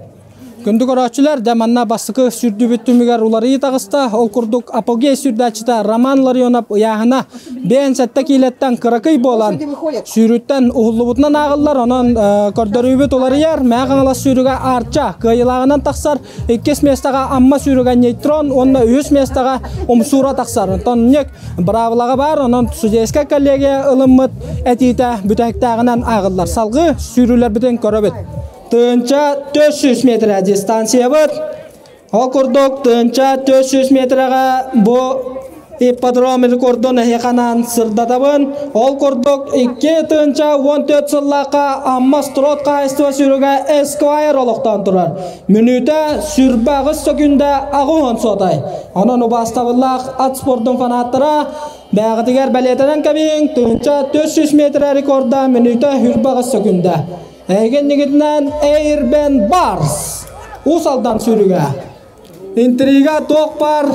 Күндү көрөөччүлэр, дьэ манна бастакы сүүрдүүбүт түмүгэр уларыйыы таҕыста. Ол курдук Апогей сүүрдээччитэ Роман Ларионов ыйааһына 57 киилэттэн кыракый буолан сүүрүүттэн уһуллубутунан ааҕыллар. Онон көрдөрүүбүт уларыйар. Мэҥэ Хаҥалас сүүрүгэ Арча кыайыылааҕынан тахсар. Иккис миэстэҕэ Амма сүүрүгэ Нейтрон уонна үһүс миэстэҕэ Умсуура тахсар. Онтон Ник быраабылаҕа баар, онон судейскай коллегия ылыммыт этиитэ бүтэһиктээҕинэн ааҕыллар. Салгыы сүүрүүлэрбитин көрөбүт. 1400 метрэ дистанциябыт. Ол курдук 1400 метрэҕэ бу ипподром рекордун эһиэхэ сырдатабын. Ол курдук 2014 сыллаахха Амма Строт хаһаайыстыба сүүрүгэ Эсквайр олохтоон турар. Мүнүүтэ 28 сөкүндэ 80 суотай. Онон убаастабыллаах ат спордун фанаттара бэйэҕитигэр бэлиэтэнэн кэбиһиҥ 1400 метрэ рекорда мүнүүтэ 28 сөкүндэ. Эйгэннигитинэн Эйрбен Барс Уус Алдан сүүрүгэ. Интрига туох бар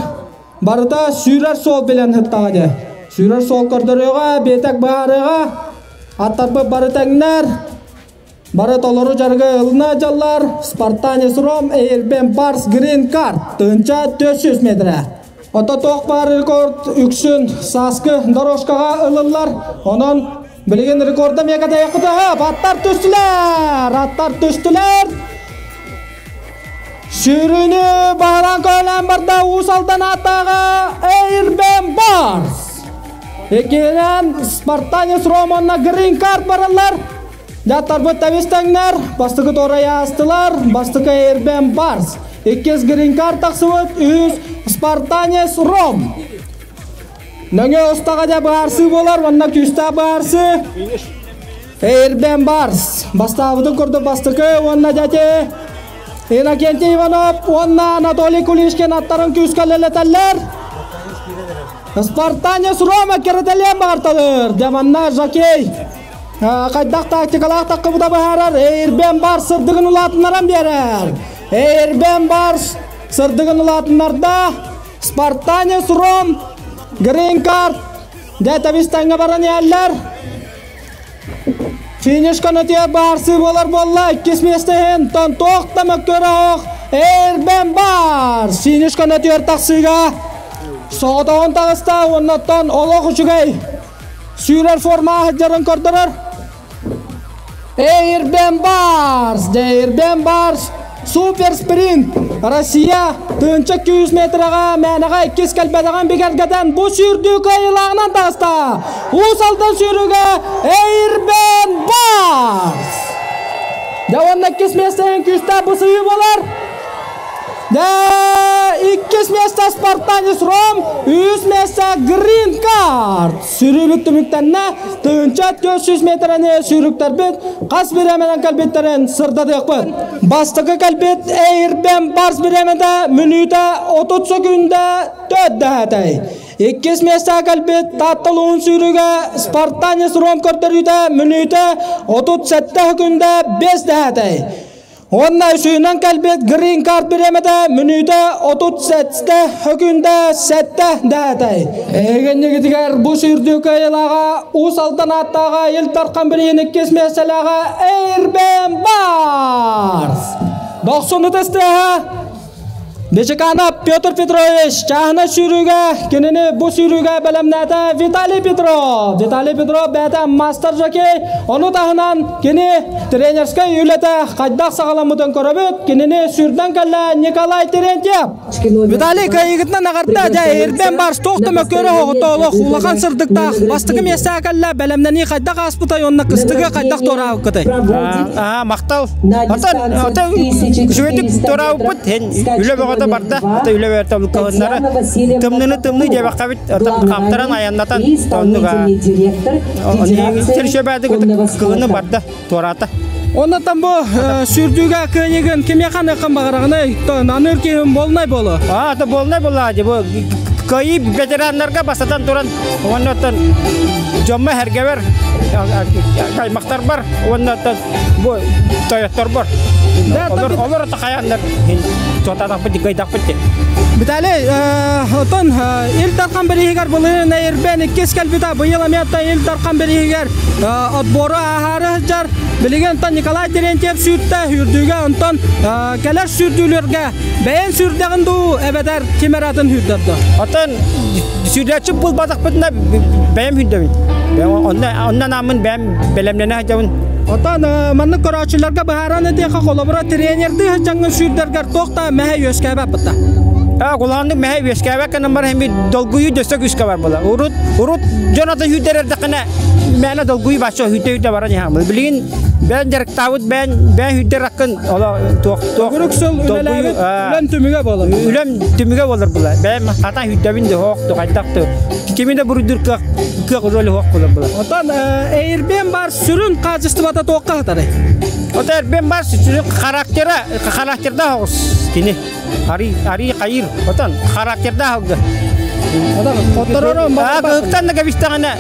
барыта сүүрэр суол билэн сыттаҕа дьэ. Сүүрэр суол көрдөрүөҕэ, биэтэк быһаарыаҕа. Аттарбыт бары тэҥнэр. Бары толору дьарыгы ылына дьаллар. Спартанец Ром Эйрбен Барс Грин Карт 1400 метрэ. Ото туох баар рекорд үксүн сааскы дорожкаҕа ылыллар. Онон билигин рекорда миэкэ аттар түстүлэр! Аттар түстүлэр! Сүүрүүнү баһылаан көөлөөн барда Уус Алдан ааттааҕа Эйрбен Барс. Иккиһинэн Спартанец Ром уонна Грин Карт бараллар. Дьаттарбыт тэбис тэҥнэр, бастакы туорай аастылар, бастакы Эйрбен Барс. Иккис Грин Карт тахсыбыт, үһүс Спартанец Ром. Нөҥүө устаҕа дьэ баарсыы буолар, уонна күүстээх баарсыы. Эйрбен Барс бастаабытын курдук бастакы уонна дьэти Иннокентий Иванов уонна Анатолий Кулишкин аттарын күүскэ үлэлэтэллэр. Спартанец Рома кэрэтэлиэн баҕарталыр. Дьэ жокей хайдах тактикалаах таххыбыта быһаарар. Эйрбен Барс сырдыгын улаатыннаран биэрэр. Эйрбен Барс сырдыгын улаатыннарда. Спартанец Ром Грин Карт дьэ тэбис-тэҥҥэ баран иһэллэр. Финиш көнөтүгэр баарсыы буолар буолла. Иккис миэстэ иһин тон туох да мөккүөрэ Эйрбен Барс финиш көнөтүгэр тахсыыга соҕотоҕун таҕыста уоннаттан олох үчүгэй сүүрэр форма сылдьарын көрдөрөр. Эйрбен Барс, Эйрбен Барс Супер спринт Россия 1200 метрға мәнеға иккис кэлбэтэҕин бигэргэтэн бу сүүрдүү кыайыылааҕынан таҕыста. Уус Алдан сүүрүгэ Эйрбен Барс. Дьэ уонна иккис миэстэһин күүстээх бысыһыы буолар. Дьэ иккис миэстэ Спартанец Ром, үс миэстэ Грин Карт. Сүүрүүбүт түмүктэннэ 1400 метрени сүүрүктэрбит хас бириэмэнэн кэлбиттэрин сырдатыахпыт. Бастакы кэлбит Эйрбен Барс бириэмэтэ мүнүүтэ 30 секунда 4 дэһээтэй. Иккис миэстэ кэлбит Таатта улууһун сүүрүгэ Спартанец Ром көрдөрүүтэ мүнүүтэ 37 секунда 5 дэһээтэй. Уонна үсүһүнэн кэлбит Грин Карт бириэмэтэ мүнүүтэ 37 секунда 7 дэһээтэй. Эһигиннигитигэр бу сүүрдүү кыайыылааҕа Уус Алдан ааттааҕа Ил Дархан бирииһин иккис миэстэлээҕэ Эйрбен Барс. Дохсун ытыс тыаһа Бечеканов Петр Петрович чааһына сүүрүүгэ кинини бу сүүрүүгэ бэлэмнээтэ Виталий Петров. Виталий Петров бэйэтэ мастер жокей, ону таһынан кини тренерскэй үлэтэ хайдах саҕаламмытын көрөбүт. Кинини сүүрдэн кэллэ Николай Терентьев. Виталий кыайыыгытынан эҕэрдэ дьэ Эйрбен Барс туох да мөккүөрэ оҕото улахан сырдыктаах бастакы миэстэҕэ кэллэ бэлэмнэнии хайдах ааспытай уонна кыстыгы хайдах туораабыккытай? Аа, махтал. Отон отон үчүгэйдик туораабыппыт. Эн үлэ бөҕөтө барда. Ата үлэ бөҕөтө кыһыннары тымныны тымныы диэбэххэ отон хаптаран айаннатан оннуга. Тершөбәдик кыһыны барда туораата. Оннотон бу сүрдүүгэ кыайыгын кимиэхэ аныаххын баҕараҕыный? Аныыр киһим болнай болу. А, это болнай буолла бу кыайыы ветераннарга бастатан туран уонна дьоммо эргэбэр аймахтарбар уонна бу тойотторбор олор олор тахаяннар туотатахпыт дикайдахпыт Виталий, отон Ил Дархан бириһигэр былырыын Эрбен иккис кэлбитэ, быйыл эмиэ Ил Дархан бириһигэр отбору ааһаары сылдьар. Билигин онтон Николай Терентьев сүүртэ, үрдүүгэ онтон кэлэр сүүрдүүлэргэ бэйэн сүүрдэҕин дуу, эбэтэр ким эрэ атын сүүрдэр дуу? Оттон сүүрдээччи булбатахпытына бэйэм сүүрдэбин. Онно ааммын бэйэм бэлэмнэнэ сылдьабын. Оттон маннык көрөөччүлэргэ быһааран этиэхэ, холобура тренердии сылдьаҥҥын сүүрдэргэр туох да мэһэй үөскээбэт бытта. Кулааннык мэһэй үөскээбэт гынан баран эми долгуйуу дөссө күүскэ бар була. Урут урут дьон ата сүүрдэр эрдэххинэ мээнэ долгуйуу бачча сүүрдэ-сүүрдэ баран иһаамыл. Билигин бэйэн дьарыктаабыт бэйэн бэйэн сүүрдэр аккын оло туох туох Төгүрүк сыл үлэлээбит үлэм түмүгэ буолар. Үлэм түмүгэ буолар була. Бэйэм хатан сүүрдэбин да хоох хайдах да кими да буруйдуур кыах кыах роль хоох буолар була. Отон Эйрбен бар сүрүн хаачыстыбата туохха сытарый? Ото Эрбен бар сүрүн характера характердаах оҕус кини. Ари ари хайыр отон характердаах алга. Отон хотторорон Кыһыктан да кэбистэҕинэ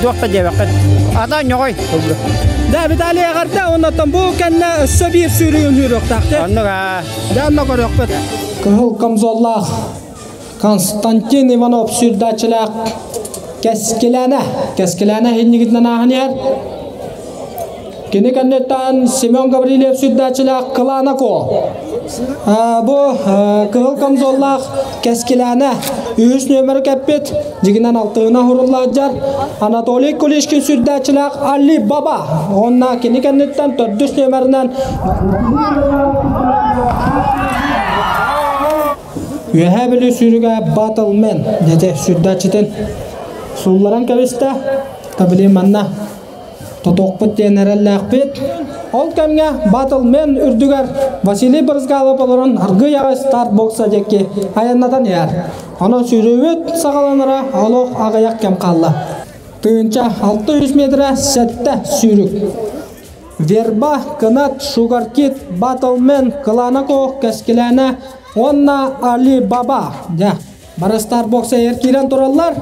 туох да диэбэххин. Ата ньоҕой ылга. Да, Виталий эҕэрдэ, оннотон бу кэннэ өссө биир сүүрүүн сүүрүөхтээх. Оннук аа. Да, онно көрүөхпүт. Кыһыл камзоллаах Константин Иванов сүүрдээччилээх Кэскилээнэ. Кэскилээнэ иһиннигитинэн ааһан иһэр. Кини кэнниттэн Семен Гаврильев сүүрдээччилээх Кылаана Ко. Бу кыһыл камзоллаах Кэскилээнэ үһүс нүөмэри кэппит, дьигинэн алтыына хуруллаадьар Анатолий Кулишкин сүүрдээччилээх Али Баба. Онна кини кэнниттэн төрдүс нүөмэринэн Үөһээ Бүлүү сүүрүгэ Батлмен дьэтэ сүүрдээччитин суулларан кэбистэ. Табили манна тотуохпут диэн эрэллээхпит. Ол кэмҥэ Батлмен үрдүгэр Василий Брызгалов олорон аргыый аҕай старт бокса диэки айаннатан иһэр. Онон сүүрүүбүт саҕаланара олох аҕыйах кэм хаалла. Тыынча 600 метрэ сэттэ сүүрүк. Верба, Кынат, Шугаркит, Батлмен, Кылаана Кэскилээнэ уонна Али Баба. Дьэ, бары Старбокса эр киирэн тураллар.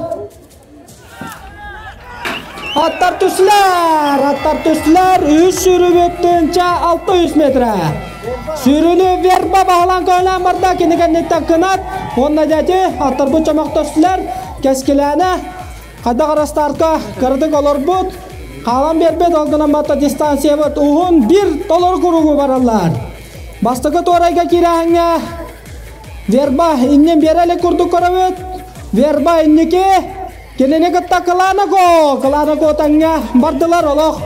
Аттар түслэр, аттар түслэр, үс сүүрүбүт тыынча 600 метрэ. Сүүрүүнү Верба баһылаан көһүлээн барда, кини кэнниттэн Кынат, уонна дьэти аттарбыт чөмөхтөстүлэр, Кэскилээнэ Хайдах эрэ стартка кыратык олорбут, хаалан биэрбит, ол гынан батта дистанциябыт уһун биир толору куругу бараллар. Бастакы туорайга киирээһиҥҥэ Верба иннин биэрэ илик курдук көрөбүт. Верба инники кинини кытта Кылаанако, Кылаанако тэҥҥэ бардылар олох.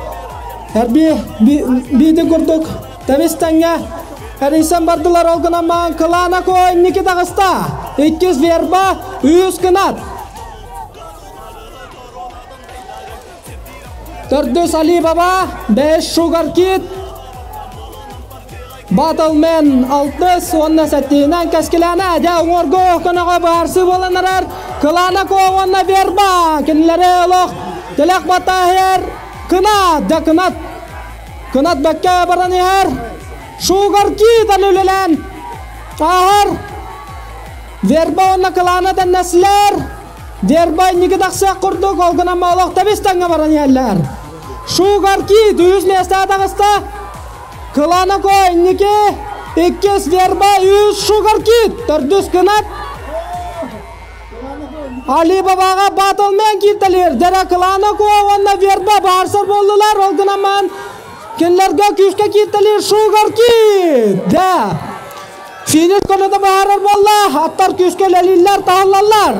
Эрби биити курдук тэбис тэҥҥэ эрийсэн бардылар ол гынан маан Кылаанако инники таҕыста. Иккис Верба, үс Кынат. Төрдүс Али Баба, бэс Sugar Kid, Battleman алтыс уонна сэттиһинэн Кэскилээнэ дьэ уҥуоргу көмөҕө быһаарсыы буолан эрэр Кылаана Куо уонна Верба кинилэри олох тилэх баттааһыйар Кынат дьэ Кынат Кынат бэккэ баран иһэр Sugar Kid үлэлээн ааһар Верба уонна Кылаана тэннэслэр Верба инники тахсыах курдук, ол гынан олох тэбис тэҥҥэ баран иһэллэр. Шугар Кит үһүс миэстэҕэ таҕыста. Кылаана Ко инники, иккис Верба, үс Шугар Кит, төрдүс Кынат. Али Бабаҕа Батлмен кииртэлиир. Дьэрэ Кылаана Ко уонна Верба баарсар буоллулар, ол гынан кинилэргэ күүскэ кииртэлиир Шугар Кит. Дэ. Финиш көнөтө баһарар буолла, аттар күүскэ үлэлииллэр, таһыллаллар.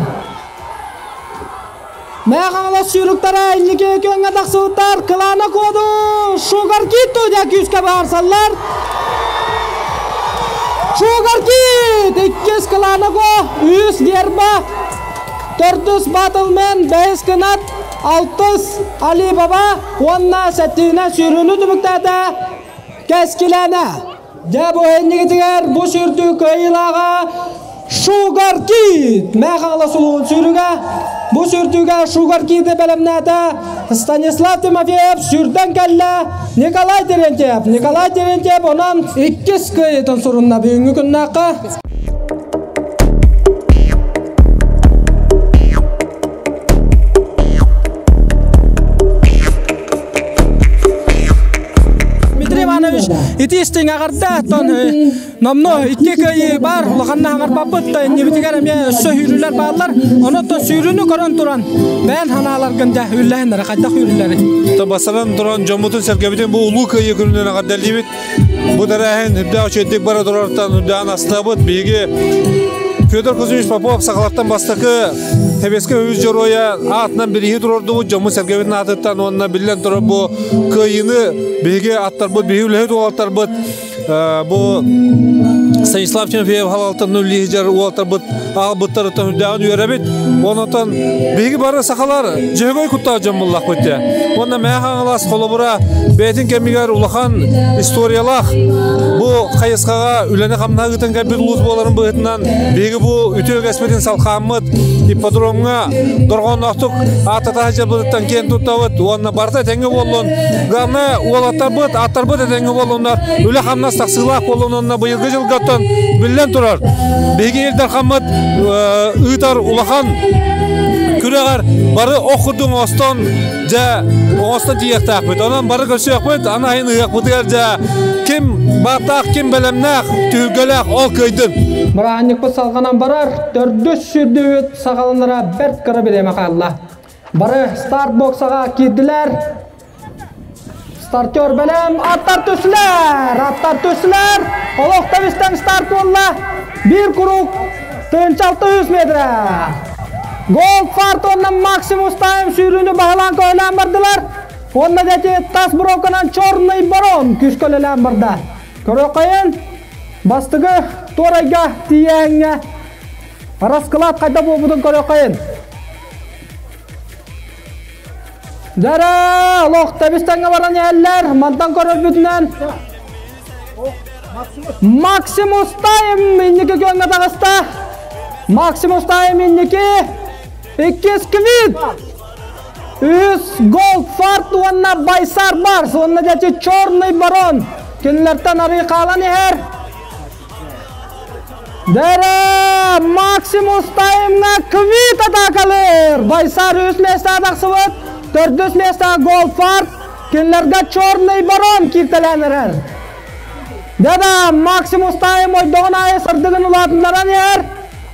Мэхаҥалас сүүрүктэрэ инники күөҥҥэ тахсыбыттар, Кылаана Куоду, Шугар Кит дьэ күүскэ баарсаллар. Шугар Кит иккис Кылаана Ко, үс Верба, төрдүс Батлмен, бэһис Кынат, алтыс Али Баба уонна сэттиһинэн сүүрүүнү түмүктээтэ Кэскилээнэ. Дьэ бу иннигитигэр бу сүүрдүү кыайыылааҕа Sugar Kid Мэхаҥалас улууһун сүүрүгэ. Бу сүүрдүүгэ Шугар Киды бэлэмнээтэ. Станислав Тимофеев сүүрдэн кэллэ. Николай Терентьев. Николай Терентьев онон иккис кыайыытын сурунна бүгүҥҥү күннээххэ. Дмитрий Иванович ити истиҥ аҕарда тон номно икки кыайыы баар улаханна хаҥарбаппыт да иннибитигэр эмиэ өссө сүүрүүлэр бааллар онон сүүрүүнү көрөн туран бэйэн ханааларгын дьэ үллэһиннэрэ хайдах сүүрүүлэри Басаран туран дьоммутун сэргэбитин бу улуу кыайыы күнүнэн эҕэрдэлиибит. Бу тэрээһин үрдээх үчүгэйдик бара турартан үрдээн астабыт. Биһиги Федор Кузьмич Попов сахалартан бастакы Сэбиэскэй Союз дьоруойа аатынан бирииһи туруордубут дьоммут-сэргэбитин аатыттан уонна биллэн турар бу кыайыыны биһиги аттарбыт, биһиги үлэһит уолаттарбыт бу Станислав Тимофеев халалтан үллиһидьэр уолаттарбыт аҕалбыттарыттан үрдээҕин үөрэбит. Онтон биһиги бары сахалар дьөһөгөй куттаах дьон буллахпыт дии. Уонна Мэҥэ Хаҥалас холобура бэйэтин кэмигэр улахан историялаах бу хайысхаҕа үлэни-хамнаһы ыытан кэлбит улуус буоларын быһыытынан биһиги бу үтүө үгэспитин салхааммыт ипподромҥа дорҕоонноохтук ааттата сылдьарбытыттан киэн туттабыт уонна барыта этэҥҥэ буоллун. Главное уолаттарбыт, аттарбыт этэҥҥэ буоллуннар, үлэ-хамнас тахсыылаах буоллун уонна быйылгы дьылгаттан биллэн турар биһиги Ил Дархаммыт ыытар улахан күрэҕэр бары ох курдук оҥостон дьэ оҥостон тиийиэхтээхпит. Онон бары көрсүөхпүт, аны айын ыһыахпытыгар дьэ ким бааттаах, ким бэлэмнээх, түһүлгэлээх ол кыайдын. Бырааһынньыкпыт салҕанан барар, төрдүс сүүрдүүбүт саҕаланара бэрт кыра бириэмэ хаалла. Бары старт боксаҕа киирдилэр. Стартер бэлэм, аттар түстүлэр, аттар түстүлэр. Олох табистан старт буолла. Биир круг 1600 метр. Гол фарт уонна Максимус Тайм сүүрүүнү баһылаан көһөлөөн бардылар. Уонна дети тас броуканан Черный Барон күүскөлөлөөн барда. Көрөкөйөн бастыгы туорайга тиийээҥҥэ расклад хайда буолбутун көрөкөйөн. Дара, олох тэбис-тэҥҥэ баран иһэллэр. Мантан көрөрбүтүнэн Максимус Тайм инники күөҥҥэ таҕыста. Максимус Тайм инники. Иккис Квит. Үһүс Голдфарт уонна Байсар Барс уонна дьэчи Черный Барон. Кинилэртэн арыы хаалан иһэр. Дэрэ Максимус Таймҥа Квит атаакалыыр. Байсар үс миэстэ тахсыбыт. Төрдүс миэстэ Голфард. Кинилэргэ Черный Барон кииртэлээн эрэр. Дада Максимус Тайм ойдоҕун аайы сырдыгын улаатыннаран иһэр.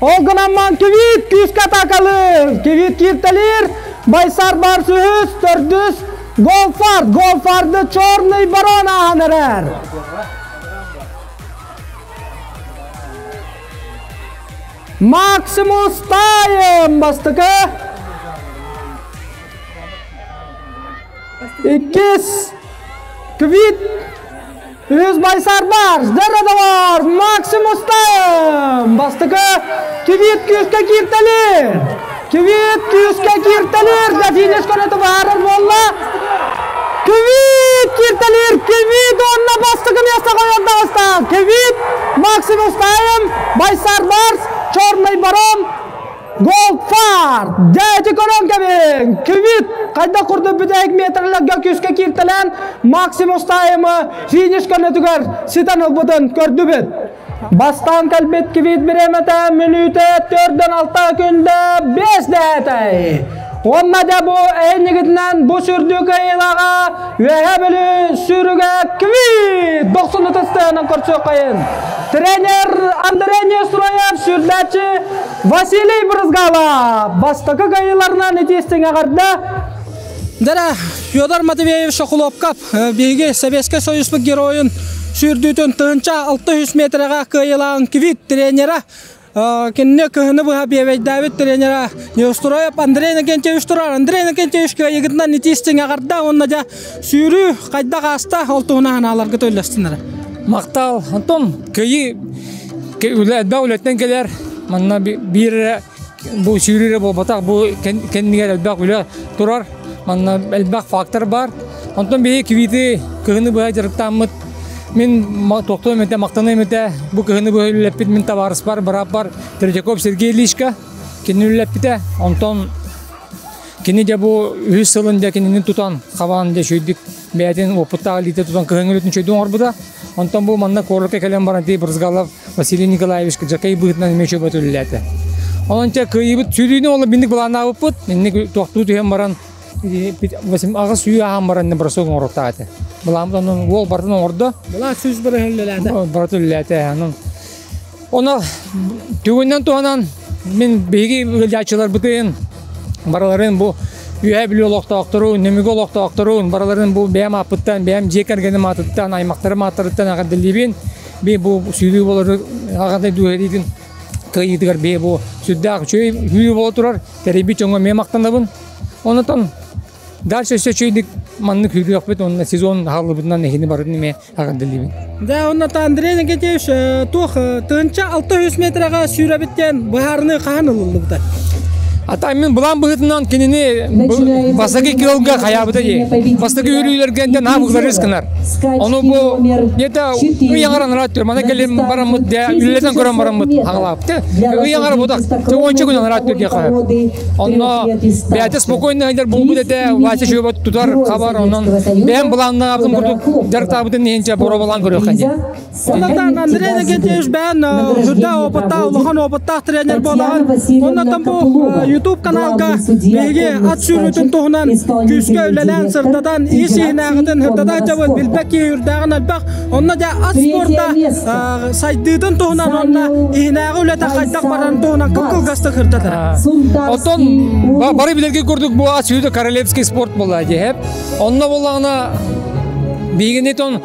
Ол гынан Квит күүскэ атаакалыыр. Квит кииртэлиир. Байсар Барс үһүс, төрдүс Голфард. Голфарды Черный Барон ааһан эрэр. Максимус Тайм бастакы. Иккис Квит. Үс Байсар Барс. Дәрі Максимус Тайм. Бастакы Квит күүскэ кииртэлиир. Квит күүскэ кииртэлиир. Да финиш көрөтү баарар буолла. Квит кииртэлиир. Квит онно бастакы место қойон таҕыста. Квит, Максимус Тайм, Байсар Барс, Черный Барон, Голдфар. Дьэ, көрөн кэбиҥ. Квит хайда курдук бүтэһик метрлерге күүскэ кииртэлээн Максимус Таймы финиш көнөтүгэр ситэн ылбытын көрдүбүт. Бастаан кэлбит Квит бириэмэтэ мүнүүтэ төрдөн алта күндэ бес дэһэтэй. Онна да бу эйнигитинэн бу сүрдүү кыайыылааҕа Үөһээ Бүлүү сүүрүгэ Квит дохсун ытыстыынан көрсүөххэйин. Тренер Андрей Нестроев, сүүрдээччи Василий Брызгалов бастакы кыайыыларынан итиистиҥ эҕэрдэ. Дара Федор Матвеев Шохуловкап биһиги Советскай Союзпут геройун сүүрдүүтүн 1600 метрэҕэ кыайыылаан Квит тренера кинини кыһыны быһа биэбэйдээбит тренера Неустроев Андрей Иннокентьевич турар. Андрей Иннокентьевич кыайыгытынан итиистиҥ эҕэрдэ уонна дьэ сүүрүү хайдах ааста ол туһунан санааларга төллөстүнэрэ. Махтал. Онтон кыайыы үлэ элбэх үлэттэн кэлэр. Манна биир бу сүүрүүрэ буолбатах, бу кэннигэр элбэх үлэ турар. Манна элбэх фактор бар. Онтон биһи квиты кыһыны быһа дьарыктааммыт мин тохтуом этэ, махтаныам этэ. Бу кыһыны быһа үлэлэппит мин табаарыспар, бырааппар Третьяков Сергей Ильичка кини үлэлэппитэ. Онтон Кини дьэ бу үһүс сылын дьэ кинини тутан, хабан дьэ үчүгэйдик бэйэтин уопуттаах илиитэ тутан кыһыҥҥы үлэтин үчүгэйдик оҥорбута. Онтон бу манна куоракка кэлэн баран ити Брызгалов Василий Николаевич Жакей быһыытынан эмиэ үчүгэй үлэлээтэ. Онон чэ кыайыыбыт сүүрүүнү ол бинник былааннаабыппыт. Инник туохтуу түһэн баран аҕыс сүүрүү ааһан баран бросок оҥоруохтаах этэ. Былааммыт онон уол барытын оҥордо. Былаан сүүс бырыһын үлэлээтэ. Барыта үлэлээтэ. Онон Оно түгүнэн туһанан мин биһиги ыалдьааччыларбытын барыларын бу Үөһээ Бүлүү олохтоохторун, Нөмүгү олохтоохторун барыларын бу бэйэм ааппыттан, бэйэм дьиэ кэргэним аатыттан, аймахтарым ааттарыттан эҕэрдэлиибин. Би бу сүүрүү болору аҕатай дууһалиитин кыайыытыгар би бу сүрдээх үчүгэй сүүрүү буола турар. Тэрийбит дьоҥҥо эмиэ махтанабын. Онотон Дальше өссө үчүгэйдик маннык сүүрүөхпүт уонна сезон аһыллыбытынан эһини барытын эмиэ эҕэрдэлиибин. Да, онно Андрей Никитич туох тыһыынча 600 метрэҕэ сүүрэбит диэн быһаарыныы хаһан ылыллыбыта? Ата мин былаан быһыытынан кинини бастакы кыалга хайаабыта дии. Бастакы үөрүүлэргэ наһаа быгыларыс гынар. Ону бу где-то ый аҥар анараа өттүгэр мана кэлин бараммыт дэ үлэлэтэн көрөн бараммыт хаҥалаабыт. Ый аҥара бутах уонча күн анараа өттүгэр диэххэ. Онно бэйэтэ спокойно сылдьар буолбут этэ, Вася Чуева тутар хабар, онон бэйэм былааннаабытым курдук дьарыктаабытын иһинчэ боруобалаан көрүөххэ диэн. Оннотон Андрей Никитич бэйэн сүрдээх опыттаах, улахан опыттаах тренер буолаҕын. Оннотон бу YouTube каналга биһиги ат сүүрүүтүн туһунан күүскэ үлэлээн сырдатан, ис иһинээҕитин сырдата сылдьабыт, билбэт киһи үрдээҕин элбэх. Онно дьэ ат спорта сайдыытын туһунан уонна иһинээҕи үлэтэ хайдах барарын туһунан кып-кылгастык сырдатар. Оттон бары билэргэ курдук бу ат сүүрүүтэ королевский спорт буолла дии. Онно буоллаҕына биһигини тон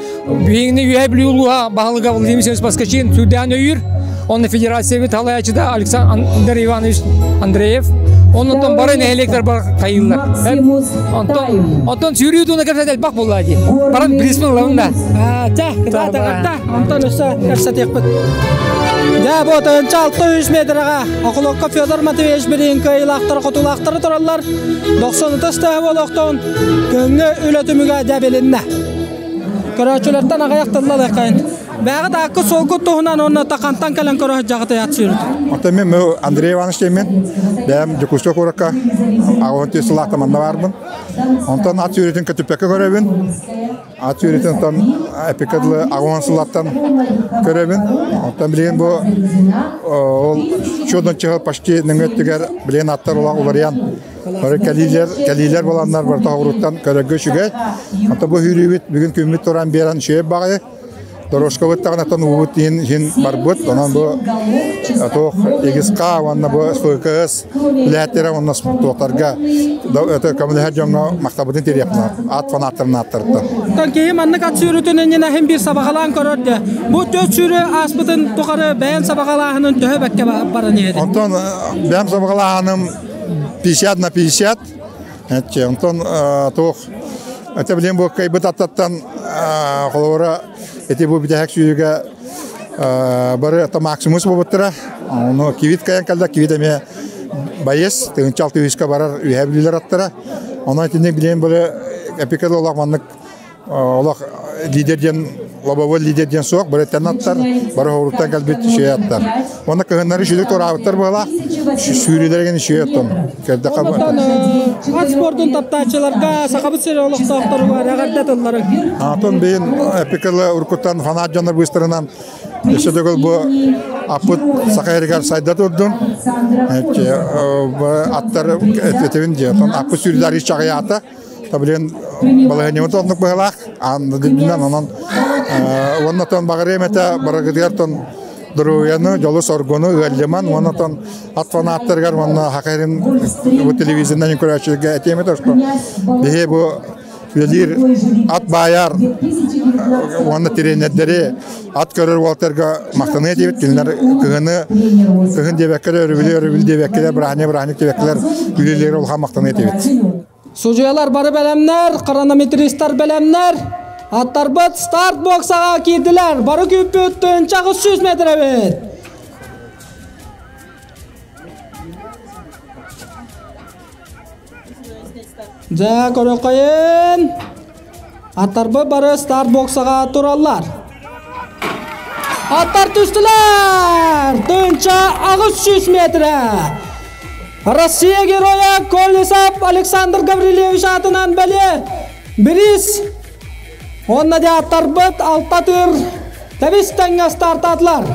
биһигини Үөһээ Бүлүү улууһа баһылыга Владимир Семенович Поскачин сүрдээн өйүүр. Онно федерациябыт салайааччыта Александр Иванович Андреев. Оннуттан бары нэһилиэктэр бар хайыыллар. Онтон онтон сүүрүү туна кэпсэт элбэх буолла дии. Баран приспын ылабын да. Чэ, кытаата кытта. Онтон өссө кэпсэтиэхпит. Дьэ, бу тыһыынча 600 метрэҕэ Окулокка Федор Матвеевич билигин кыайыылаахтары хотуулаахтары тураллар. 93 тыһа буолуохтун көҥҥө үлэ түмүгэ дьэ билиннэ. Көрөөччүлэртэн аҕыйах тылла ылыаххайын. Бэҕэ тааккы суолгут туһунан уонна хантан кэлэн көрө сылдьаҕытый ат сүүрүт? Оттон мен Андрей Иванович диэммин. Бэйэм Дьокуускай куоракка аҕыс уон сыллаахта манна баарбын. Онтон ат сүүрүүтүн көтүппэккэ көрөбүн. Ат сүүрүүтүн оттон эпиккэ дылы аҕыс уон сыллартан көрөбүн. Оттон билигин бу ол чудон чыһыл почти нөҥүө өттүгэр билигин аттар уларыйан бары кэлиилэр кэлиилэр буоланнар барыта оҕуруттан көрөргө үчүгэй. Онтон бу сүүрүүбүт бүгүн күммүт туран биэрэн үчүгэй баҕайы. Дорожкабыт даҕанаттан уубут иһин иһин барбыт. Онон бу туох ИГСК уонна бу ФКС үлэһиттэрэ уонна туохтарга көмөлөһөр дьоҥҥо махталбытын тириэхпин ат фанаттарын ааттарыттан. Оттон киһи маннык ат сүүрүүтүн иннинэ иһин биир сабаҕалаан көрөр де. Бу түөрт сүүрүү ааспытын тухары бэйэн сабаҕалааһынын төһө бэккэ баран иһэдин? Онтон бэйэм сабаҕалааһыным 50 на 50. Онтон туох это билин бу кыайбыт аттаттан холобура ити бу бүтэһик сүүрүүгэ бары это максимус буолбуттара. Ону кивит кайан кэллэ, кивит эмиэ байыс, тыһыынча алты үһүскэ барар үһэ бүлүүлэр аттара. Онон итинник билин бары эпикет олох маннык олох лидер диэн лобовой лидер диэн суох бырыттан аттар бары хоруттан кэлбит үчүгэй аттар уонна кыһыннары үчүгэй туораабыттар буолаах сүүрүүлэригин үчүгэй оттон көрдөххө ат спордун таптааччыларга сахабыт сири олохтоохторугар эҕэрдэ тылларын Антон бейин эпикалы уркуттан фанат дьоннор быыстарынан өссө төгүл бу аппыт саха эригэр сайда турдун аттар этебин дии аппыт сүүрүүлэр чаҕыйаата Та билин балаһыанньабыт оннук быһалаах аан онон уонна тон баҕарыам этэ барыгытыгар тон доруобуйаны дьолу-соргуну ыалдьыман уонна тон ат фанаттарыгар уонна хакайрын бу телевизорынан көрөөччүлэргэ этиэм этэ что биһи бу үлэлиир ат баайар уонна тренердэри ат көрөр уолтарга махтаныы этибит кинилэр кыһыны кыһын диэбэккэлэр өрөбүлү өрөбүл диэбэккэлэр бырааһынньык бырааһынньык диэбэккэлэр үлэлиир улахан махтаныы этибит Судьуйалар бары бэлэмнэр, хронометристар бэлэмнэр. Аттарбыт старт боксаҕа киирдилэр. Бары күүппүт тыһыынча 300 метр эбит. Дьэ, көрөххөйүн. Аттарбыт бары старт боксаҕа тураллар. Аттар түстүлэр! Тыһыынча 800 метрэ! Россия Героя Колесов Александр Гаврильевич аатынан бэлиэ бириис уонна дьааттарбыт алта тыр тэбис тэҥҥэ стартаатылар.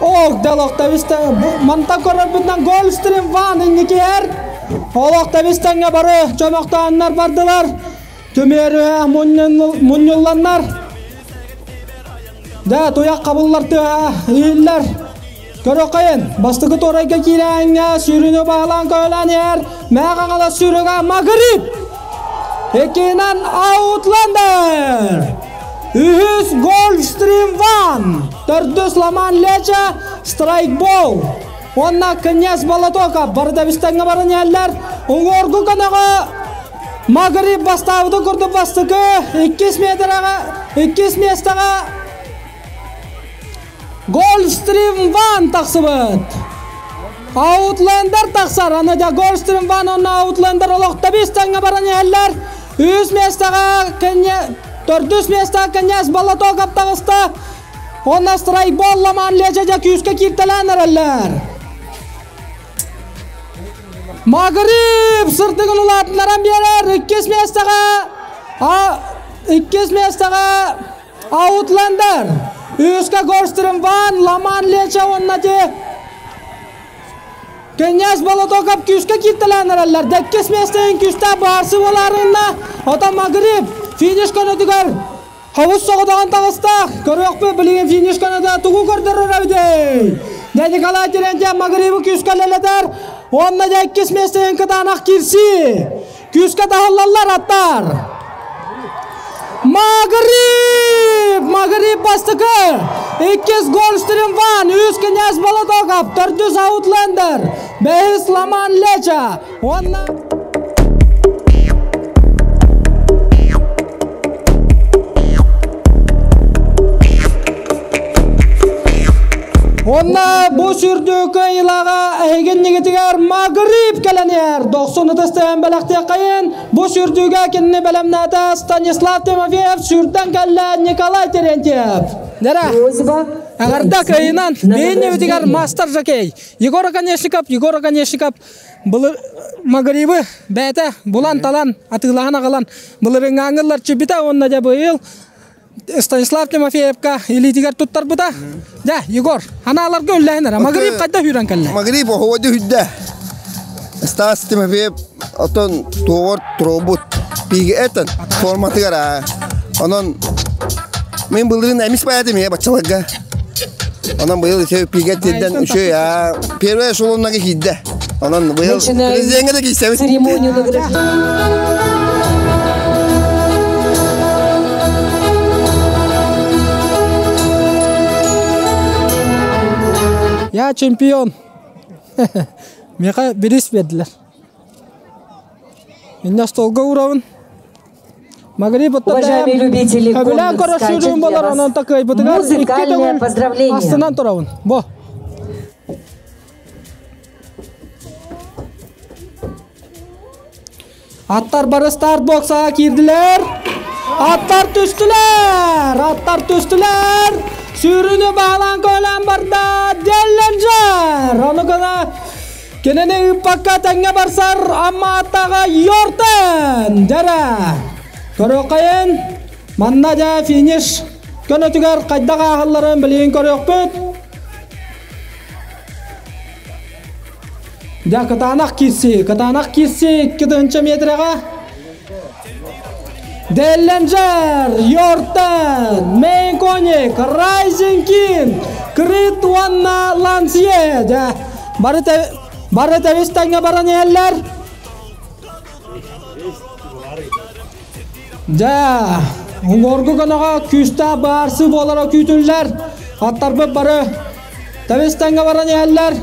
Ох, делох тэбис мантан көрөрбүтүнэн Гольстрим Ван инникиэр. Олох тэбис тэҥҥэ бары чөмөхтөөннөр бардылар. Түмүөрү мунньулланнар. Да, туйах қабыллар тыа ииллэр. Көрөкөйөн, бастакы туорайга киирээҥҥэ сүүрүнү баалаан көөлөөн иһэр Мээҕаҥала сүүрүгэ Магриб. Иккинэн Аутландер. Үһүс Гольфстрим Ван. Төрдүс Ламан Леча Страйкбол. Уонна Князь Болотоков барыта бистәҥҥэ баран иһэллэр. Уҥуоргу көмөҕө Магриб бастаабытын курдук бастакы иккис метраҕа иккис миэстэҕэ Гольфстрим Ван тахсыбыт. Аутлендер тахсар. Аны да Гольфстрим Ван онно Аутлендер олохто бис тэҥҥэ баран иһэллэр. Үс миэстэҕэ төрдүс миэстэҕэ Князь Болотоков таҕыста. Онно страйкбол Ламан Леча күүскэ кииртэлээн эрэллэр. Магриб сырдыгын улаатыннаран биэрэр. Иккис миэстэҕэ иккис миэстэҕэ Аутлендер. Үскэ Горстрим Ван, Ламан Леча уонна ти Князь Болотоков күүскэ кииртэлээн эрэллэр. Дэккис миэстэйин күүстээх баарсы буолаарынна. Ота Магриб финиш көнөтүгэр хобус соҕотоҕун таҕыста. Көрүөхпүт билигин финиш көнөтө тугу көрдөрөр эбитий? Дэ Николай Терентьев Магрибы күүскэ лэлэтэр. Уонна дэ иккис миэстэйин кытаанах киирсии. Күүскэ таһыллаллар аттар. Магриб! Магриб бастакы! Иккис Гольстрим Ван, үс Князь Болотоков, төрдүс Аутлендер, бэһис Ламан Леча. Уонна Онна бу сүрдүү кыайыылааҕа эһигин нигитигэр Магриб кэлэн иһэр. Дохсун ытыстыһан бэлэхтиэххэйин. Бу сүрдүүгэ кинини бэлэмнээтэ Станислав Тимофеев, сүрдэн кэллэ Николай Терентьев. Нера, Агарда кыайынан бэйин мастер жокей Егор Оконешников, Егор Оконешников былыр Магрибы бэйэтэ булан-талан атыылаһан аҕалан былырыҥҥааңыллар чүбүтэ уонна дьэ быйыл Станислав Тимофеевка илиитигэр туттарбыта. Дьэ, Егор, анааларга үллэһин эрэ. Магриб хайда сүүрэн кэллэ? Магриб оһуоду хүддэ. Стас Тимофеев отон туоҕор туруобут пиги этен форматыгар аа. Онон мен былырын эмис баятым я баччаларга. Онон быйыл үчүгэй пиге тирден үчүгэй аа первая эшелоннаги киирдэ. Онон быйыл президенге да киирсэбит. Я чемпион. Миэхэ бирис бердилер. Инна столга уурабын. Уважаемые любители конных скачек, для вас музыкальное поздравление. Астынан турабын. Бо. Аттар бары старт боксаға киирдилэр. Аттар түстүлэр. Аттар түстүлэр. Сүүрүүнү баалаан көөлөөн барда Делленджер. Ону гына кинини ыыппакка тэҥҥэ барсар Амма аттаҕа Йортен. Дьэрэ. Көрүөххэйин. Манна дьэ финиш көнөтүгэр хайдах ааһалларын билигин көрүөхпүт. Дьэ, кытаанах киирсии, кытаанах киирсии 2 метрэҕэ. Делленджер, Йортен, Мейнконик, Райзинг Кинг, Крит уонна Лансье. Дьэ, бары, бары тэбис тэҥҥэ баран иһэллэр. Дьэ, уҥуоргу көмөҕө күүстээх баарсыы буолара күүтүллэр. Аттарбыт бары тэбис тэҥҥэ баран иһэллэр.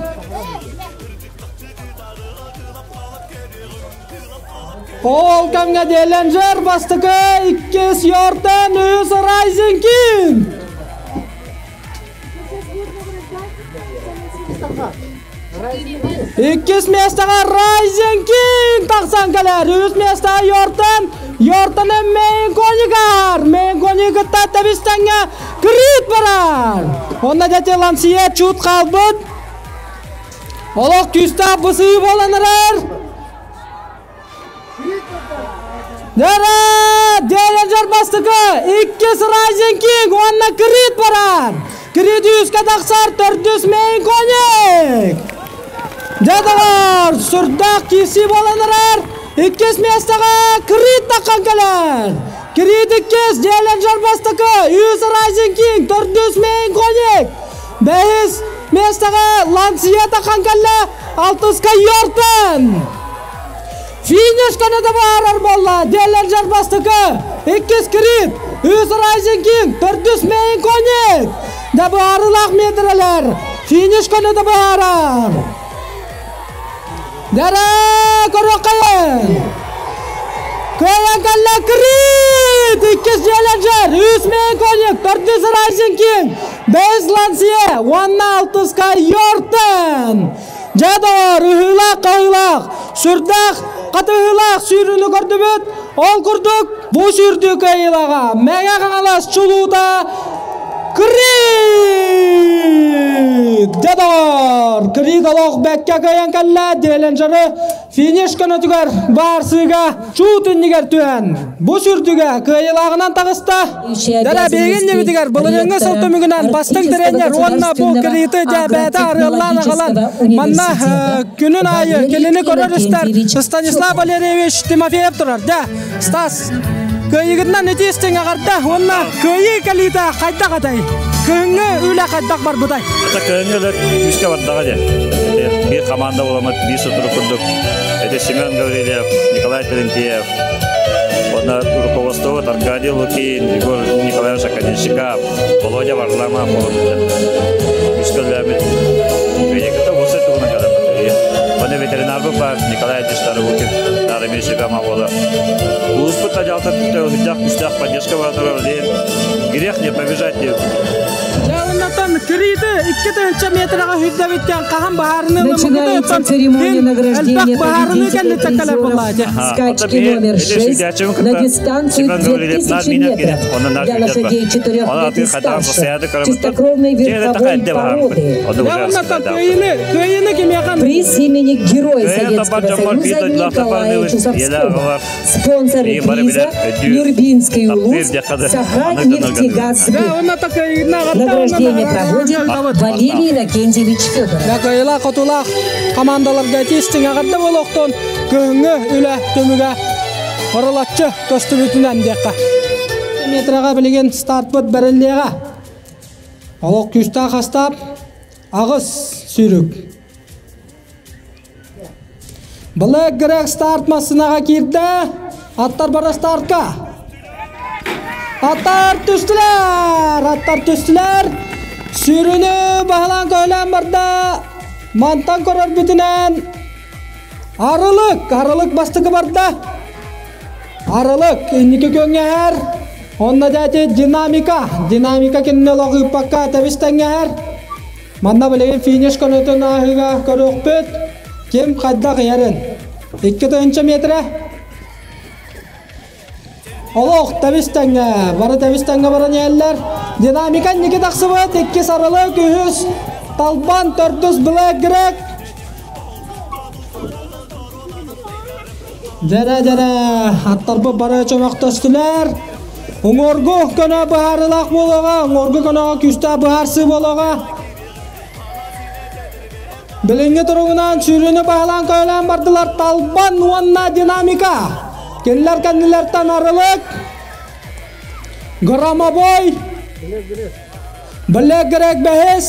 Ол кэмҥэ Деленджер бастакы, иккис Йортен, үс Райзинг Кинг. Иккис миэстэҕэ Rising King тахсан кэлэр. Үс миэстэҕэ Йортон, Йортоны Мейн Конигар. Мейн Кони кытта тэбистэҥҥэ Крит барар. Онно дьэ Лансье чут хаалбыт. Олох күүстээх бысыы буолан эрэр. Дэрэ, Деллинджер бастакы, иккис Rising King уонна Крит барар. Крит үскэ тахсар, төрдүс Мейн Коник. Дьэ, сүрдээх киирсии буолан эрэр. Иккис миэстэҕэ Крит таххан кэлэр. Крит иккис, Деллинджер бастакы, үс Rising King, төрдүс Мейн Коник. Бэһис миэстэҕэ Лансия таххан кэллэ, алтыска Йортен. Финиш көнөтө баарар буолла. Деллинджер бастакы, иккис Крит, үс Rising King, төрдүс Мейн Коник. Да баарылаах метрелер. Финиш көнөтө баарар. Дара көрөккайын. Кыайан кэллэ Крит! Иккис Деллинджер, үс Мейн Коник, төрдүс Rising King, бэс Лансия, уонна алтыска Йортен. Дьэ, ыһыылаах хаһыылаах, сүрдээх хатыһыылаах сүүрүүнү көрдүбүт. Ол курдук бу сүүрдүү кыайыылааҕа Мэҥэ Хаҥалас чулуута Крит! Дьэ, доҕор, Крит олох бэккэ кыайан кэллэ. Деллинджеры финиш көнөтүгэр баарсыыга чуут иннигэр түһэн бу сүрдүгэ кыайыылааҕынан таҕыста. Дэрэ биһигин небитигэр былырыыҥҥы сыл түмүгүнэн бастыҥ тренер уонна бу Криты дьээбээтэ арыаллаан аҕалан манна күнүн аайы кинини көрөр истэр Станислав Валерьевич Тимофеев турар. Дьэ, Стас, кыайыгытынан ити истиҥ аҕарда уонна кыайыы кэлиитэ хайдах этэй? Кыһыҥҥы үлэ хайдах барбытай? Это кыһыҥҥы үлэ күүскэ бардаҕа дьэ. Биир команда буламмыт, биир сотору курдук. Это Семен Гаврильев, Николай Терентьев, уонна руководство Аркадий Лукин, Егор Николаевич Академщиков, Володя Варламов буолбута. Күүскэ үлэлээбит. Бэйэкитэ уоса туһунан кэлэммит. Уонна ветеринарбыт бар Николай Дишторукин, Дарамир Шигама буолар. Улууспут дьаһалта үрдээх күүстээх поддержка баратар диэн грех не побежать диэн. Дьэ, Криты 2000 метраҕа хүрдэбиттэн хаһан баһаарыны Начинается церемония награждения победителей призеров скачки номер 6 на дистанцию 2000 метров для лошадей 4 лет и старше чистокровной верховой породы. Приз имени Героя Советского Союза Николая Чусовского. Спонсоры приза Нюрбинский улус Саха-Нефтегаз. Награждение проводит Валерий Иннокентьевич Федоров. Кыайыылаах хотуулаах командаларга тиистиҥ эҕэрдэ буолуохтун, кыһыҥҥы үлэ түмүгэ оролаччы көстүбүтүнэн диэххэ. Метраҕа билигин стартпыт бэриллиэҕэ. Олох күүстээх хастаап аҕыс сүүрүк. Black Greg старт массынаҕа киирдэ. Аттар бара стартка. Аттар түстүлэр! Аттар түстүлэр! Сүүрүүнү баһылаан көһүлээн барда. Мантан көрөрбүтүнэн Арылык, Арылык бастакы барда. Арылык инники күөҥҥэһэр. Онно дээти динамика. Динамика кинини олох ыыппакка тэбис тэҥҥэһэр. Манна билигин финиш көнөтүн ааһыыга көрүөхпүт. Ким хайдах иһэрин. 2 тыһыынча метрэ. Олох тэбис тэҥҥэ, бары тэбис тэҥҥэ баран иһэллэр. Динамика инники тахсыбыт, иккис Арылык, үһүс Талбан, төрдүс Black Greg. Дэрэ-дэрэ, аттарбыт бары чөмөхтөстүлэр. Уҥуоргу көнө быһаарыылаах буолуоҕа, уҥуоргу көнөҕө күүстээх быһаарсыы буолуоҕа. Билиҥҥи туругунан сүүрүүнү баһылаан көһөлөөн бардылар Талбан уонна Динамика. Кинилэр кэннилэртэн Арылык, Громобой, Black Greg бэһис,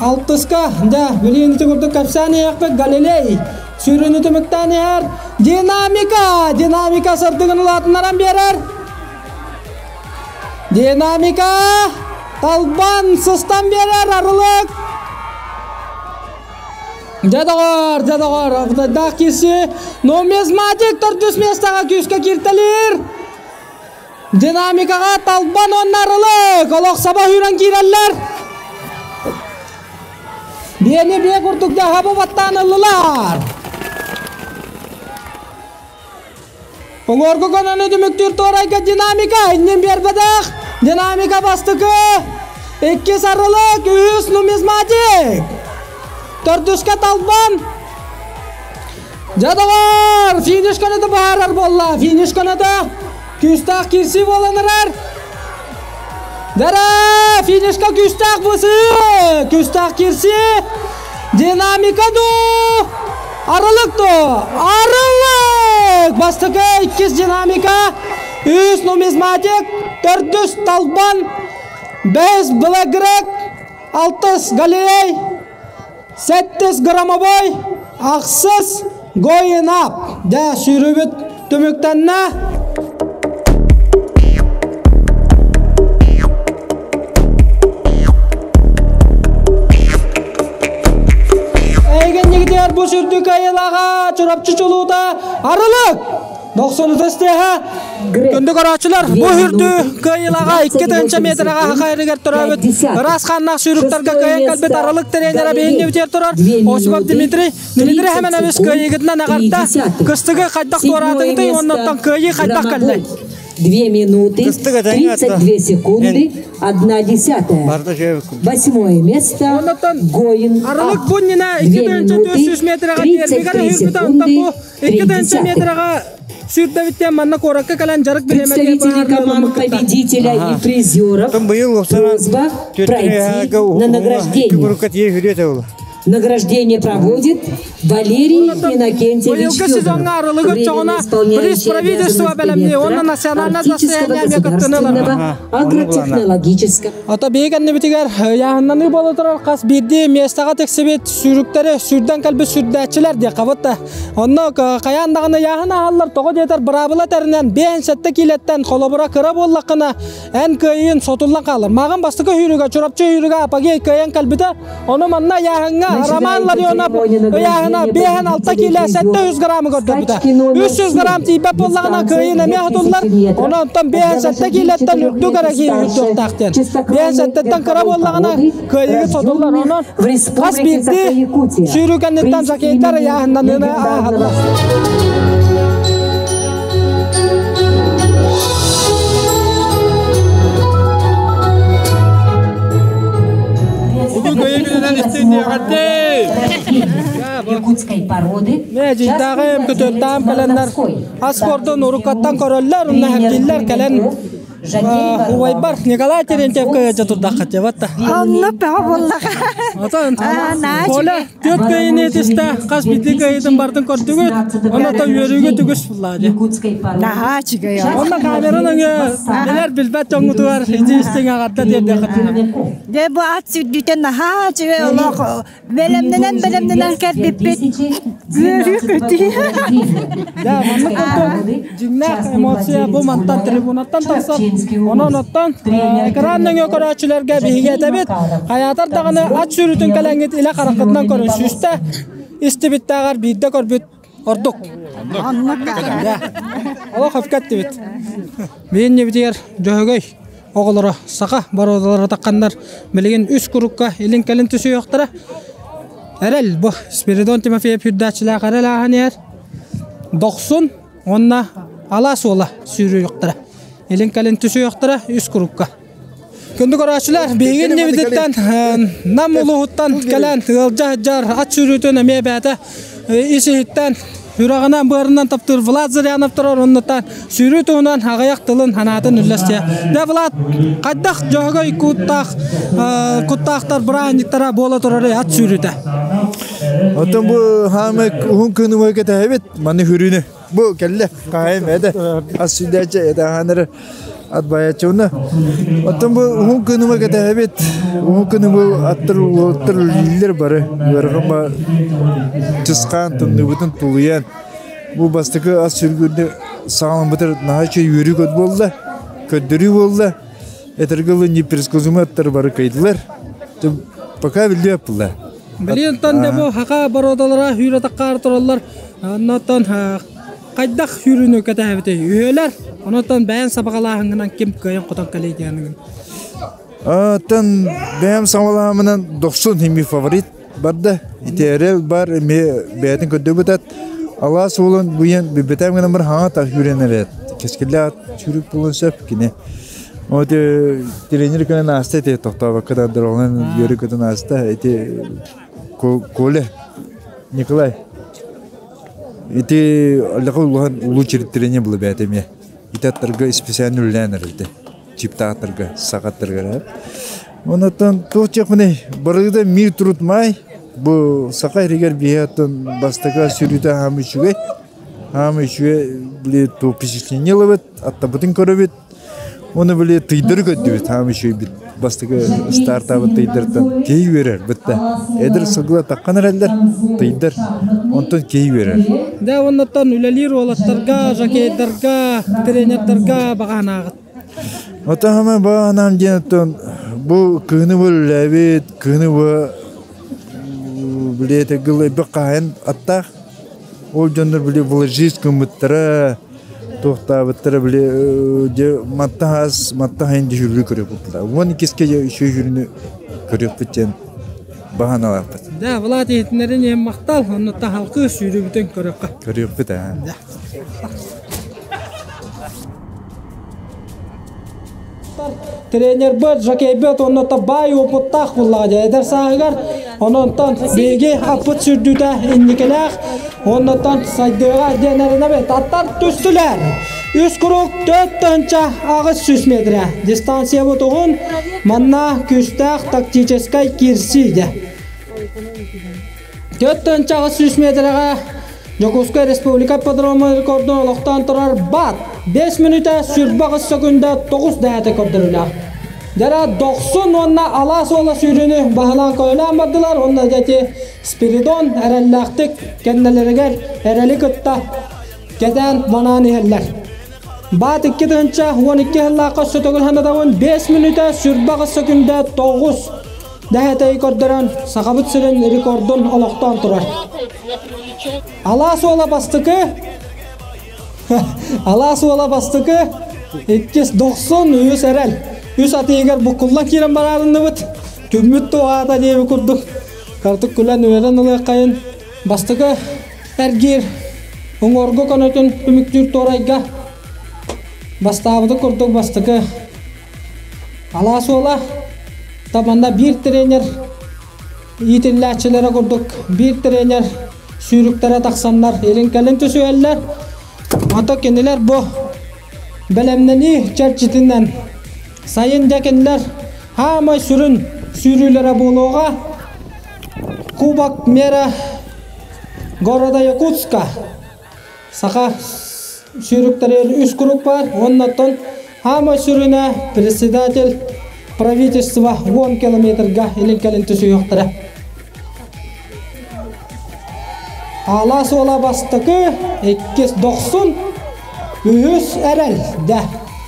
Алтыска, дьэ, билигин ити курдук кэпсээн иһиэхпит Галилей сүүрүүнү түмүктээн иһэр. Динамика! Динамика сырдыгын улаатыннаран биэрэр. Динамика! Талбан сыстан биэрэр Арылык. Дьэ доҕор, дьэ доҕор, абытайдаах киирсии. Нумизматик төрдүс миэстэҕэ күүскэ кииртэлиир. Динамикаҕа Талбан уонна Арылык олох саба сүүрэн киирэллэр. Биэни биэ курдук дьаһабы баттаан ыллылар. Уҥуоргу көнөнү түмүктүүр туорайга динамика иннин биэрбэтэх. Динамика бастакы. Иккис Арылык, үһүс Нумизматик. Төрдүскэ Талбан. Дьадавар! Финиш көнөтө баһарар буолла. Финиш көнөтө күүстээх киирсии буолан эрэр. Дара! Финишка күүстээх бысыы! Күүстээх киирсии! Динамика ду! Арылык ду! Арылык! Бастакы иккис динамика, үс нумизматик, төрдүс талбан, бэс Блэк алтыс Галилей, сэттис Громовой, ахсыс Going Up. Дэ сүүрүүбүт түмүктэннэ. Эйгэннигитигэр бу сүрдүк айылаҕа Чурапчы чулуута Арылык! 93 тыаһа Күндү көрөөччүлэр, бу үрдү кыайыылаҕа 2 метраҕа хахайрыгар төрөөбүт ыраас хааннаах сүүрүктэргэ кыайан кэлбит аралык тренера биһинни бүтэр турар Осипов Дмитрий. Дмитрий Хэмэнэбис кыайыыгытынан эҕэрдэ. Кыстыгы хайдах туораатыгытый уонна кыайыы хайдах кэллэй? 2 минуты 32 секунды 1 десятая. Восьмое место Гоин Аралык буннина 2 метраҕа 33 секунды 2 метраҕа Сүүрдэбиттэн манна куоракка кэлэн дьарык Представители команд победителя и призеров просьба пройти на награждение. Награждение проводит Валерий Иннокентьевич Федоров, временно исполняющий обязанности директора Арктического государственного агротехнологического. Ата биһиги яһыннаны бола турар хас биирдии миэстэҕэ тиксибит сүүрүктэри сүүрдэн кэлбит сүүрдээччилэр диэ хабытта. Онно хайаан даҕаны яһын аһаллар тоҕо диэтэр быраабыла тэринэн 5-7 киилэттэн холобура кыра буоллаххына эн кыайыын сотуллан хаалар. Мааҕын бастакы сүүрүгэ Чурапчы сүүрүгэ апогей кыайан кэлбитэ. Ону манна яһыҥҥа Роман Ларионов ыйааһына 5-6 киилэ 700 граммы көрдөрбүтэ. 300 грамм тиийбэт буоллаҕына кыайыын эмиэ сотуллар. Ону онтон 5-7 киилэттэн үрдүк эрэ киһи үрдүөхтээх диэн. 5-7-тэн кыра буоллаҕына кыайыгы сотуллар. Онон хас биирдии сүүрүү кэнниттэн жокейдар ыйааһыннаныыны ааһаллар. Якутской породы. Дьийтааҕы көтөртаам кэлэннэр ас спордун уруккаттан көрөллөр, уонна хэргииллэр кэлэн Убайбар Николай Терентьев кыайа турдахха тебатта. Онно пеҕэ буоллаҕа. Отон Коля түөрт кыайыны этистэ, хас биирдии кыайыытын бартын көрдүгүт. Онно үөрүүгү түгүс буллаа дии. Наһаа үчүгэй. Онно камеран өҥө билэр билбэт дьоҥҥутугар ити истиҥ аҕарда диэрдиэххитинэ. Дьэ бу ат сүүрдүүтэ наһаа үчүгэй олох бэлэмнэнэн бэлэмнэнэн кэлбиппит үөрүү көтүү. Дьэ маннык курдук дьиҥнээх эмоция бу мантан трибунаттан тахсар. Онон оттон экран нөҥүө көрөөччүлэргэ биһиги этэбит, хайаатар даҕаны ат сүүрүүтүн кэлэҥҥит илэ хараххытынан көрүн сүүстэ истибиттээҕэр биирдэ көрбүт ордук. Олох өпкө эттибит. Биһиннибитигэр Дьөһөгөй оҕолоро саха боруодалара тахханнар билигин үс курукка илин-кэлин түсүйүөхтэрэ. Эрэл бу Спиридон Тимофеев үрдээччилээх эрэл ааһан иһэр. Дохсун уонна алаас уола сүүрүөхтэрэ. Илин-кэлин түсүйүөхтэрэ үс курукка. Күндү көрөөччүлэр, биһиги иннибититтэн Нам улууһуттан кэлэн ыалдьа сылдьар ат сүүрүүтүн эмиэ бэйэтэ ис-иһиттэн сүрэҕинэн быарынан таптыыр Влад Зырянов турар оннуттан сүүрүү туһунан аҕыйах тылын санаатын үллэстиэ. Дьэ Влад, хайдах дьөһөгөй куттаах куттаахтар бырааһынньыктара буола турарый ат сүүрүүтэ? Оттон бу хаамай уһун күн кэтэһэбит маны хүрүүнү. Бу кэллэ хаайым эдэ ас сүдээччи эдэ хаанары ат байаччуна. Оттон бу уһун күнүмэ кэтэһэбит. Уһун күнү бу аттар уоттар үлэлииллэр бары. Ыарахан ба чысхаан тымныыбытын тулуйан бу бастакы ас сүргүрдү саҕаламмытар наһаа үчүгэй үөрүү көт буолла, көрдөрүү буолла. Этэргэ дылы непредсказуемый аттар бары кыайдылар. Пока биллибэт буолла. Билиэнтэн да бу хака бородалара сүүрэ таккаар тураллар. Оннотон хайдах сүүрүүнү кэтэһэбитий? Үһүөлэр. Онотон бэйэн сабаҕалааһыҥҥынан ким кыайан хотон кэлиэй диэниҥин. Оттон бэйэм саҥалааһымынан дохсун хими фаворит барда. Итээрэл бар эмиэ бэйэтин көрдөбүт ат. Алаас уолун буйан бүбэтээм гынан бар хаҥа так сүүрэн эрээт. Кэскиллээх сүүрүк буолуон сөп кини. Вот тренер көнөн ааста эти тохтообокко да дорогунан үөрү көтөн ааста эти Коля Николай ити аллаха улахан улуу тренер было бэйэтэ эмиэ ити аттарга специально үлэлээн эрэлтэ чиптаахтарга сахаттарга онотон туох диэхпиний барыгыда мир труд май бу саха иригэр биһи оттон бастакы сүрүүтэ хаамы үчүгэй хаамы үчүгэй били ту впечатление ылабыт аттабытын көрөбүт Оны били тыйдары көрдүбүт хаам үчүгүйбүт бастакы стартабыт тыйдартан киһи үөрэр бытта эдэр сылгыла таххан эрэллэр тыйдар онтон киһи үөрэр Да оннуттан үлэлиир уолаттарга, жокейдарга, тренердарга баҕанаҕыт. Оттон хама баҕанаам диэн оттон бу кыһыны бу үлэлээбит, кыһыны бу били гыл элбэх хаһайын аттаах ол дьоннор били вложить гыммыттара туохтаабыттара били дьэ маттаһаас маттаһайын дьүһүргү көрүөхпүт уон иккискэ дьэ үчүгэй дьүһүрүнү көрүөхпүт диэн баһаналаахпыт. Да, Влад иһитиннэрин иһин махтал, онно таһалкы сүүрүбүтүн көрүөххэ. Көрүөхпүт аа. Да. Тренербыт, жокейбыт онно баай опыттаах буллаҕа дьэ эдэр сааһыгар ононтон биһиги аппыт сүрдүүтэ инникилээх оннотон сайдыаҕа диэн эрэнэбит аттар түстүлэр үс круг 4800 метрэ дистанциябыт уһун манна күүстээх тактическай киирсии дьэ 4800 метрэҕэ Дьокуускай Республика ипподрома рекордун олохтоон турар БАТ 5 мүнүүтэ 28 секунда 9 дэһээтэ көрдөрүүлээх. Дьара дохсун уонна алаас уола сүүрүүнү баһылаан көөлөөн бардылар уонна дьэти Спиридон эрэллээхтик кэннэлэригэр эрэли кытта кэтээн манаан иһэллэр. Баат 2012 сыллаахха сөтөгүл ханатабын 5 мүнүүтэ 28 секунда 9 дэһэтэй көрдөрөн Сахабыт сирин рекордун олохтоон турар. Алаас уола бастакы Алаас уола бастакы иккис дохсун үс эрэл. Үс атыыгар буккуллан киирэн бараарынныбыт. Күммүт туһаата диэби курдук. Картык күлэн үөрэн ылыаххайын. Бастакы эргиир уҥуоргу көнөтүн түмүктүүр туорайга бастаабыты курдук бастакы Алаас уола табанна биир тренер иитиллээччилэрэ курдук биир тренер сүүрүктэрэ тахсаннар илин-кэлин түсүһэллэр. Ото кинилэр бу бэлэмнэнии чэрчитинэн сайын дьэ кинилэр хаамай сүрүн сүүрүүлэрэ буолуоҕа. Кубок мера города Якутска Саха сүүрүктэригэр үс круг баар уонна оттон хаамай сүрүнэ председатель правительства 10 километрга илин-кэлин түсүһүөхтэрэ. Алаас уола бастакы, иккис дохсун, үһүс эрэл да.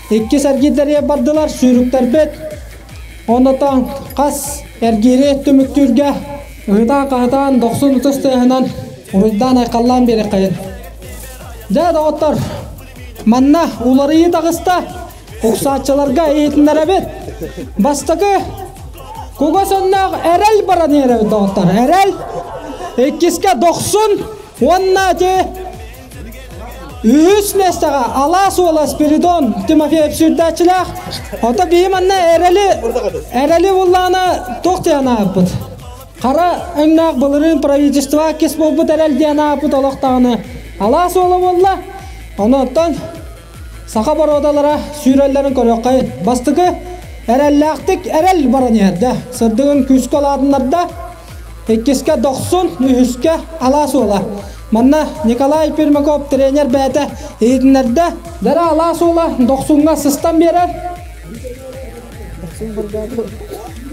Иккис эргиирдэригэр бардылар сүүрүктэрбит. Оннотон хас эргиири түмүктүүргэ ыһытаан-хаһытаан дохсун ытыс тыаһынан уруйдаан-айхаллаан биэриэххэйин. Дьэ, доҕоттор, манна уларыйыы таҕыста, уксааччыларга иһитиннэрэбит. Бастакы кугас өннөөх эрэл баран иһэрэбит, доҕоттор. Эрэл, иккискэ дохсун уонна ити Үһүс миэстэҕэ Алаас уола Спиридон Тимофеев сүүрдээччилээх. Ото биһи манна эрэли эрэли буллаана туох диэн ааппыт. Хара өҥнөөх былырыын правительство кис буолбут эрэл диэн ааппыт олох даҕаны Алаас уола буолла. Онуоттан саха боруодалара сүүрэллэрин көрүөххэ. Бастакы эрэллээхтик эрэл баран иһэрдэ. Сырдыгын күүскэ улаатыннарда. Иккискэ Дохсун, үһүскэ Алаас уола. Манна Николай Пермяков тренер бэйэтэ иһитиннэрдэ. Дара Алаас уола Дохсуҥҥа сыстан биэрэр.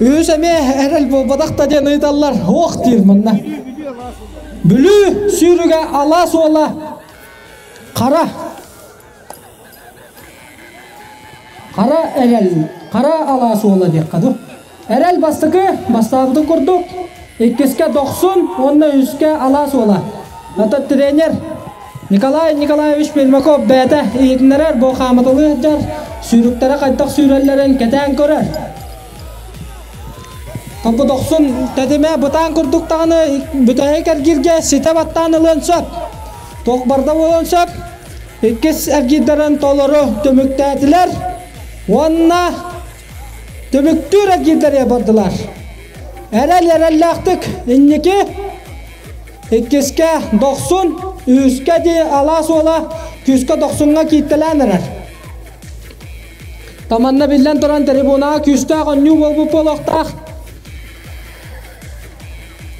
Үһүс эмиэ эрэл буолбатах да диэн ыйыталлар. Ох диир манна. Бүлүү сүүрүгэ Алаас уола Хара Хара эрэл, хара алаас уола диэххэ дуу. Эрэл бастакы, бастаабытын курдук, иккискэ Дохсун уонна үскэ алаас уола. Ата тренер Николай Николаевич Пермяков бэйэтэ иһитиннэрэр бу хаамыталыы сылдьар, сүүрүктэрэ хайдах сүүрэллэрин кэтээн көрөр. Тобу Дохсун тэтимэ бытаан курдук даҕаны бүтэһик эргииргэ ситэ баттаан ылыан сөп. Туох барда буолуон сөп. Иккис эргиирдэрин толору түмүктээтилэр. Уонна түмүктүүр эргиирдэри бардылар. Эрэл эрэллээхтик инники иккискэ дохсун, үһүскэ ди алаас уола күүскэ дохсуҥҥа кииттэлээн эрэр. Таманна биллэн туран трибунаҕа күүстээх онньуу буолбут буолуохтаах.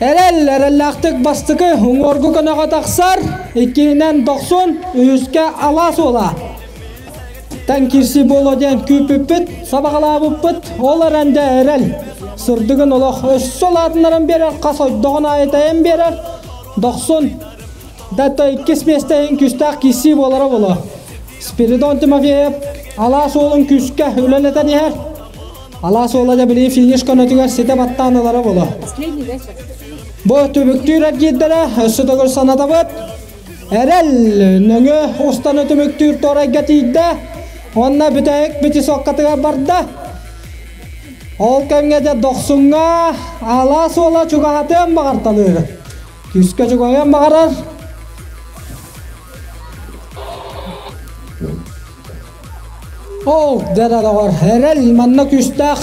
Эрэл эрэллээхтик бастакы уҥуоргу көнөҕө тахсар, иккиһинэн дохсун, үһүскэ алаас уола. Тэн киирсии буолуо диэн күүппүппүт, сабаҕалаабыппыт, ол эрэн дэ эрэл. Сырдыгын олох өссө улаатыннаран биэрэр, хас ойдоҕун аайы тэйэн биэрэр. Дохсун да иккис миэстэ иһин күүстээх киирсии буолара буолуо. Спиридон Тимофеев алаас уолун күүскэ үлэлэтэн иһэр. Алаас уола да билии финиш көнөтүгэр ситэ баттаан ылара буолуо. Бу түбүктүүр эргиирдэрэ өссө төгүл санатабыт. Эрэл нөҥүө устаны түмүктүүр туорайга тиийдэ уонна бүтэһик пятисоккатыгар барда. Ол кэмҥэ дьэ Дохсуҥҥа алаас уола чугаһатыан баҕарталыыр. Күүскэ чугаһыан баҕарар. Ол дьэ доҕор, Эрэл манна күүстээх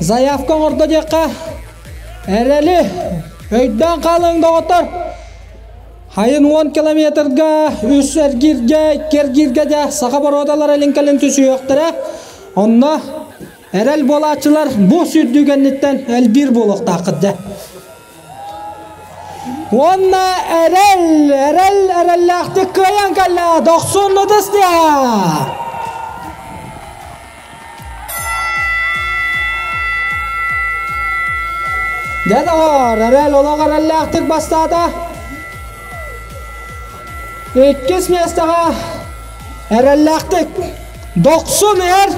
заявка оҥордо диэххэ. Эрэли өйдөөн хаалыҥ доҕоттор. Хайын 10 километрга, үс эргииргэ, икки эргииргэ дьэ саха боруодалара илин-кэлин түсүһүөхтэрэ. Онно эрэл буолааччылар бу сүүрдүү кэнниттэн элбиир буолуохтааххыт дьэ. Уонна эрэл, эрэл эрэллээхтик кыайан кэллэ, дохсун ытыс тыаһа! Дьэ доҕоор, эрэл олох эрэллээхтик бастаата. Иккис миэстэҕэ эрэллээхтик Дохсун иһэр.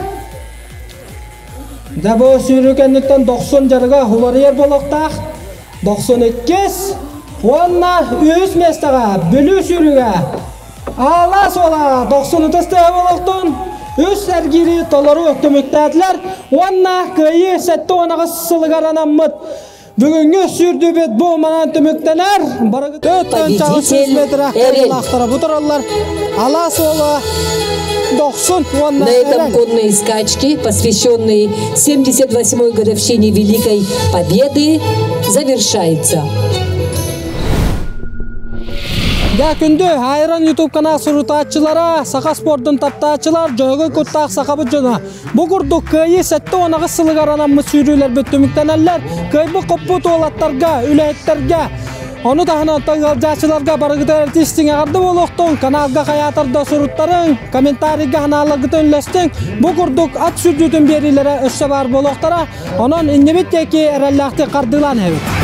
Дьэ бу сүүрүү кэнниттэн Дохсун дьарыга уларыйар буолуохтаах. Дохсун иккис уонна үһүс миэстэҕэ Бүлүү сүүрүүгэ Аалаас уола дохсун ытыс тыаһа буолуохтун үс эргиири толору түмүктээтилэр уонна Кыайыы 78 сылыгар анаммыт бүгүҥҥү сүүрдүүбүт бу манан түмүктэнэр. Барыгыт Победитель метр Эрэл. бу тураллар. Алаас уола дохсун уонна На этом конные скачки, посвященные 78-й годовщине Великой Победы, завершаются. Дьэ, күндү Айрон YouTube канал сурутааччылара, саха спордун таптааччылар, дьоһугуй куттаах сахабыт дьоно. Бу курдук Кыайыы 78 сылыгар анаммыт сүүрүүлэрбит түмүктэнэллэр. Кыайбыт хоппут уолаттарга, үлэһиттэргэ, ону таһынан ыалдьааччыларга барыгытыгар артистиҥ эҕэрдэ буолуохтун, каналга хайаатарда суруттарыҥ, комментарийга ханааларгытын үллэстиҥ. Бу курдук ат сүрдүүтүн биэриилэрэ өссө баар буолуохтара. Онон иннибит диэки эрэллээхтик хардыылаан иһэбит.